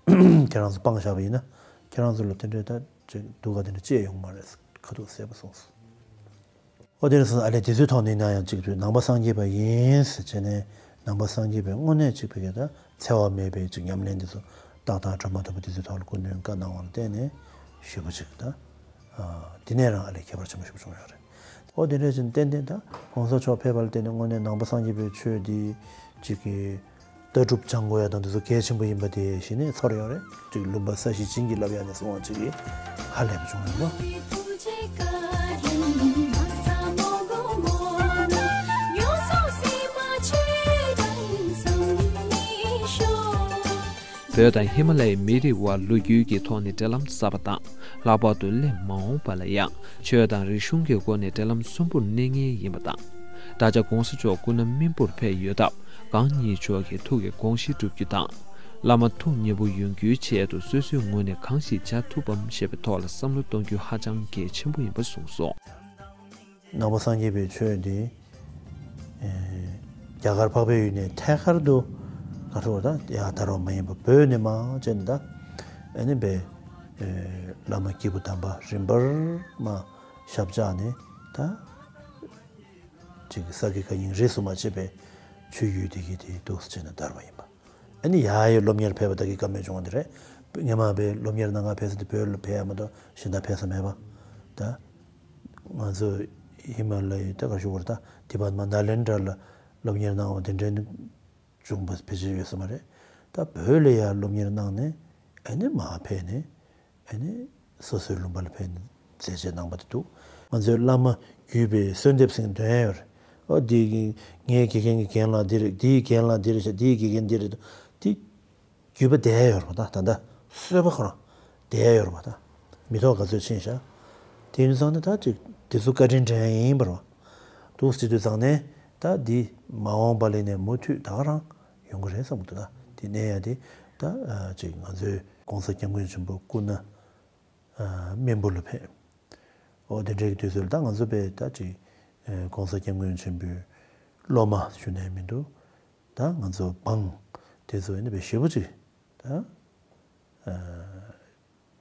ཁྱེད་རང་ཚོ་སྤངས་བཞག་པ་ཡིན་ན་ཁྱེད་རང་ཚོ་ལ་དེ་འདྲའི་ད་ཅིག་སྡུག་ག་དེ་འདྲ་སྐྱེ་ཡོང་མ་རེད་ཁ་ཐུག་གསལ་པོ་གསུངས་སོང་། འོ་དེ་རེད་སོང་ཨ་ལས་དེ་ཚོའི་ཐོག་ནས་ཡིན་ན་ཡང་ཅིག་ནང་པ་སངས་རྒྱས་པ་ཡིན་ཟེར་བྱས་ནས་ནང་པ་སངས་རྒྱས་པའི་དངོས་གནས་ཅིག་བའི་ག་ད་འཚེ་བ་མེད་པའི་ཅིག་ཉམས་ལེན་དེ་ཚོ་ཏག་ཏག་སྒྲོལ་མ་དམ་པ་དེ་ཚོའི་ཐོག་ལ་སྐུ་མདུན་བཀའ་གནང་བ་ལ་བརྟེན་ནས་ཞེ་པོ་ཅིག་ད། དེ་ནས་རང་ཨ་ལས་ཁྱད་པར་ཆེན་པོ་ཞིག་བྱུང་ཡོད་རེད། ཨོ་དེ་འདྲ་ཅིག་ཏན་ཏན་ད་གོང་ས་མཆོག་ཕེབས་པ་ལ་བརྟེན་ནས་དངོས་གནས་ནང་པ་སངས་རྒྱས་པའི་ཆོས་འདི་ཅིག་གི་ ལྟ་གྲུབ་སྦྱང་དགོས་ཡ་དང་དེ་ཚོ་གལ་ཆེན་པོ་ཡིན་པ་དེ་གཞི་ནས་ཚོར་ཡོང་རེད། ཅིག་ལུང་པ་ས་གཞི་བྱིན་གྱིས་བརླབས་ཡ་ནས་སོང་བ་ཅིག་གིས་ཧ་ལས་པ་བྱུང་ཡོང་ལོ། བོད་དང་ཧི་མ་ལ་ཡའི་མི་རིགས་དབར་ལོ་རྒྱུས་ཀྱི་ཐོག་ནས་འབྲེལ་ལམ་གསར་པ་དང་། ལྷག་པར་དུ་སླེབས་མ་འོངས་པ་ལ་ཡང་ཆོས་དང་རིག་གཞུང་གི་སྒོ་ནས་འབྲེལ་ལམ་གསོན་པོར་གནས་ངེས་ཡིན་པ་དང་། ད་ཆ་༸གོང་ས་མཆོག་སྐུ་ན་སྨིན་པོར་ཕེབས་ཡོད་སྟབས། གང་ཉིད་མཆོག་གི་ཐུགས་ཀྱི་དགོངས་གཞི་འགྲུབ་རྒྱུ་དང་། བླ་མ་ཐུགས་མཉེས་པོ་ཡོང་རྒྱུའི་ཆེད་དུ་སོ་སོའི་ངོས་ནས་གང་ཞིག་བྱ་ཐུབ་བམ་ཞེས་པའི་ཐོག་ལ་བསམ་བློ་གཏོང་རྒྱུ་ཧ་ཅང་གལ་ཆེན་པོ་ཡིན་པ་གསུངས་སོང་། ནང་པ་སངས་རྒྱས་པའི་ཆོས་འདི། ཨེ། རྒྱ་གར་འཕགས་པའི་ཡུལ་ནས་ཐད་ཀར་དུ་ག་རེ་ཟེར་དགོས་རེད་ད། ཡར་དར་བ་མ་ཡིན་པ་བོད་ནས་མར་བྱས་ནས་ད། ཨ་ནི་པའི། ཨེ། བླ་མ་སྐྱེས་བུ་དམ་པ་རིམ་པར་མར་ཞབས་བཅགས་ནས་ད། ཅིག་ས་དགེ་བཀའ་རྙིང་རིས་སུ་མ་ཆད་པའི་ཆོས་བརྒྱུད་དེ་གི་དེ་འདུག་སེ་བྱས་ནས་དར་བ་ཡིན་པ། ཨ་ནི་ཡར་ཡར་སློབ་གཉེར་ཕེབས་པ་ད་གི་བཀའ་མོལ་བྱུང་བ་འདི་རེད། སྔོན་མ་པའི་སློབ་གཉེར་གནང་ག་ཕེབས་ས་དེ་བོད་ལ་ཕེབས་ཡ་མ་གཏོགས་གཞན་དག་ཕེབས་ས་མེད་པ། ད། ང་ཚོ་ཧི་མ་ལ་ཡའི་ད་ག་ཞུ་བར་ད་ཏི་པད་མ་ནཱ་ལེནྡྲ་ལ་སློབ་གཉེར་གནང་བ་དེ་འདྲའི་བྱུང་བ་ཕལ་ཆེར་ཡོད་ས་མ་རེད། ད་བོད་ལ་ཡར་སློབ་གཉེར་གནང་ནས་ཨ་ནི་མར་ཕེབས་ནས་ཨ་ནི་སོ་སོའི་ལུང་པ་ལ་ཕེབས་ནས་མཛད་རྗེས་གནང་བ་དེ་འདུག་ང་ཚོའི་བླ་མ་བརྒྱུད་པའི་གསོལ་འདེབས་ཟེར་མཁན་འདོན་ཡ་ཡོད་རེད། ཨོ་འདི་གི་ངའི་དགེ་རྒན་གྱི་རྒན་ལགས་འདི་རེད། འདིའི་རྒན་ལགས་འདི་རེད་ཤག་འདིའི་དགེ་རྒན་འདི་རེད། འདི་བརྒྱུད་པ་བསྡད་ཡོད་རེད་པ། ད་ད་ལྟ་གསོལ་པ་ཁོ་རང་བསྡད་ཡོད་རེད་པ། ད་མི་ཐོག་ག་ཚོད་ཕྱིན་ཤག་དེ་ཡིན་ཙང་ནི་ད་ཅིག་དེ་ཚོ་བཀའ་དྲིན་དྲན་ཡིན་པ་རེད་པ། འདུག་སེ་བྱེད་དུས་ཙང་ནས་ད་འདི་མ་འོངས་པ་ལ་ནས་མུ་མཐུད་ད་ག་རང་ཡོང་གི་རེད་བསམ་གི་འདུག་ད་དེ་གནས་ཡ་དེ་ད་ཅིག་ང་ཚོའི་༸གོང་ས་༸སྐྱབས་མགོན་ཆེན་པོ་སྐུ་ན་སྨིན་པོ་ལ་ཕེབས། འོ་དེ་འདྲའི་དུས་ཚོད་ལ་ད་ང་ཚོ་པས་ད་ཅིག་༸གོང་ས་༸སྐྱབས་མགོན་ཆེན་པོའི་སློབ་མ་ཞུ་ནས་མི་འདུག་ད་ང་ཚོ་འབངས་དེ་ཚོ་ཡིན་ན་པས་ཞེ་པོ་ཅིག་ད།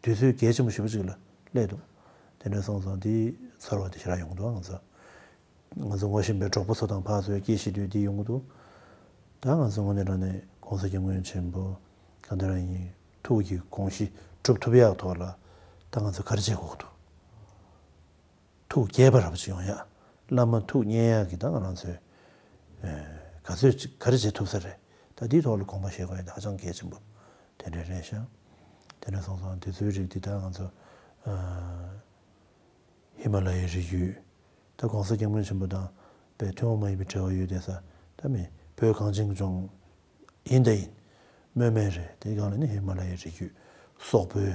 དུས་ཚོད་གལ་ཆེན་པོ་ཞེ་པོ་ཅིག་ལ་སླེབས་འདུག་དེ་འདྲ་སོང་ཙང་དེའི་ཚོར་བ་དེ་ཞེ་དྲག་ཡོང་གི་འདུག་ང་ཚོ། ང་ཚོ་ངོ་ཤེས་པའི་གྲོགས་པོ་ཚོ་དང་ཕར་ཚུར་སྐད་བཤད་དུས་དེ་ཡོང་གི་འདུག་ད་ང་ཚོ་དངོས་གནས་དྲང་གནས་༸གོང་ས་༸སྐྱབས་མགོན་ཆེན་པོ་གང་ལྟར་ཡིན་ཐུགས་ཀྱི་དགོངས་གཞི་འགྲུབ་ཐུབ་ཡག་ཐོག་ལ་ད་ང་ཚོ་ག་རེ་བྱེད་དགོས་ཀྱི་འདུག་ཐུགས་དགྱེས་པ་རབ་ཅིག་ཡོང་ཡ། བླ་མ་ཐུགས་མཉེས་ཡ་གི་ད་ང་རང་ཚོས་ཨེ་ག་ཚོད་ཅིག་ག་རེ་བྱེད་ཐུབ་ས་རེད། ད་དེའི་ཐོག་ལ་དགོངས་པ་བཞེས་དགོས་ཡ་དེ་ཧ་ཅང་གལ་ཆེན་པོ་དེ་འདྲ་རེད་ཤག་དེ་འདྲ་སོང་ཙང་དེ་ཚོའི་རིགས་འདི་ད་ང་ཚོ་ཨ་ཧི་མ་ལ་ཡའི་རི་རྒྱུད་ད་༸གོང་ས་༸སྐྱབས་མགོན་ཆེན་པོ་དང་དཔེ་ཐུན་མོང་མ་ཡིན་པའི་འབྲེལ་བ་ཡོད་བསྡད་ས་ད་མི་བོད་གངས་ཅན་ལྗོངས་ཡིན་ད་ཡིན་སྨོས་མེད་རེད། དེའི་སྒང་ལ་ནི་ཧི་མ་ལ་ཡའི་རི་རྒྱུད་སོག་པོའི་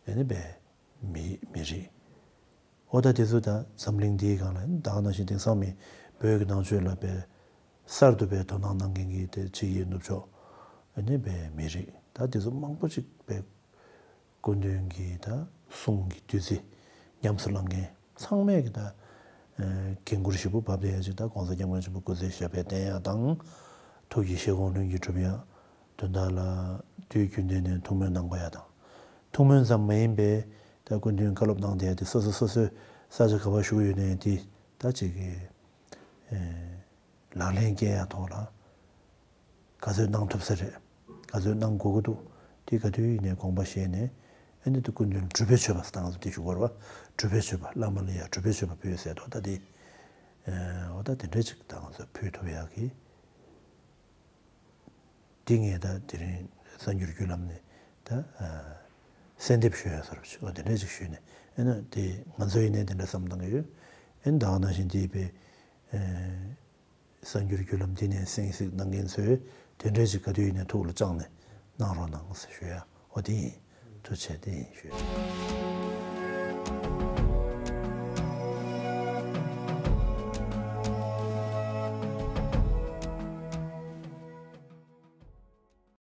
ཨེ་ནི་པའི་མི་མི་རིགས། འོ་ད་དེ་ཚོ་ད་འཛམ་གླིང་འདིའི་སྒང་ལ་ད་ག་ནང་བཞིན་དེང་སང་མི་བོད་ཀྱི་ནང་ཆོས་ལ་དཔེ་གསར་དུ་དཔེ་དོ་སྣང་གནང་མཁན་གྱི་དེ་ཕྱི་ཡི་ནུབ་ཕྱོགས་ཨ་ནི་དཔེ་མི་རིགས་ད་དེ་ཚོ་མང་པོ་ཅིག་དཔེ་སྐུ་མདུན་གྱི་ད་གསུང་གི་བདུད་རྩི་ཉམས་སུ་བླངས་མཁན་ཚང་མས་ཀྱི་ད་འགན་འཁུར་ཞེ་པོ་བབས་བསྡད་ཡ་ཅིག་ད་༸གོང་ས་༸སྐྱབས་མགོན་ཆེན་པོ་སྐུ་ཚེ་ཞབས་པད་བརྟན་ཡ་དང་ཐུགས་ཀྱི་བཞེད་དགོངས་ལྷུན་གྱིས་གྲུབ་ཡ། དོན་དག་ལ་དུས་རྒྱུན་ལྡན་ནས་ཐུགས་སྨོན་གནང་དགོས་ཡ་དང་། ཐུགས་སྨོན་ཙམ་མ་ཡིན་པའི་ད་སྐུ་མདུན་བཀའ་སློབ་གནང་བསྡད་དེ་སོ་སོ་སོ་སོའི་ས་ཆ་ག་པར་བཞུགས་ཡོད་ནའི་དེ་ད་ཅིག་གི་ཨེ་ལག་ལེན་བཀལ་ཡ་ཐོག་ལ་ག་ཚོད་གནང་ཐུབ་ས་རེད། ག་ཚོད་གནང་དགོས་ཀྱི་འདུག་དེ་ག་དུས་ཡིན་ནའི་དགོངས་པ་བཞེས་ནས་ཨེ་འདི་ད་སྐུ་མདུན་སྒྲུབ་པའི་མཆོད་པ་ཟེར་ད་ང་ཚོ་དེ་ཞུ་དགོས་རེད་བ། སྒྲུབ་པའི་མཆོད་པ་བླ་མ་ལ་ཡ་སྒྲུབ་པའི་མཆོད་པ་ཕུལ་ཟེར་ཐོག་ད་དེ་ཨེ་འོ་ད་དེ་འདྲ་ཅིག་ད་ང་ཚོ་ཕུལ་ཐུབ་ཡག་གི་འདི་ངས་ད་དེ་རིང་གསར་འགྱུར་བརྒྱུད་ལམ་ནས་ད་གསལ་འདེབས་ཞུ་ཡ་སོར་ཞིག་འོ་དེ་འདྲ་ཞིག་ཞུས་ནས་ཨེ་ན་དེ་ང་ཚོ་ཡིན་ནའི་དེ་འདྲ་བསམ་བཏང་གི་ཡོད། ཨེ་ན་ད་ག་ནང་བཞིན་དེ་པའི་གསར་འགྱུར་བརྒྱུད་ལམ་འདི་ནས་གསན་གཟིགས་གནང་མཁན་ཚོས་དེ་འདྲ་ཞིག་ག་དུས་ཡིན་ནའི་ཐུགས་ལ་བཅངས་ནས་གནང་རོགས་གནང་ཟེར་ཞུ་ཡ་འོ་དེ་ཡིན། ཐུགས་རྗེ་ཆེ་དེ་ཡིན་ཞུ་ཡ།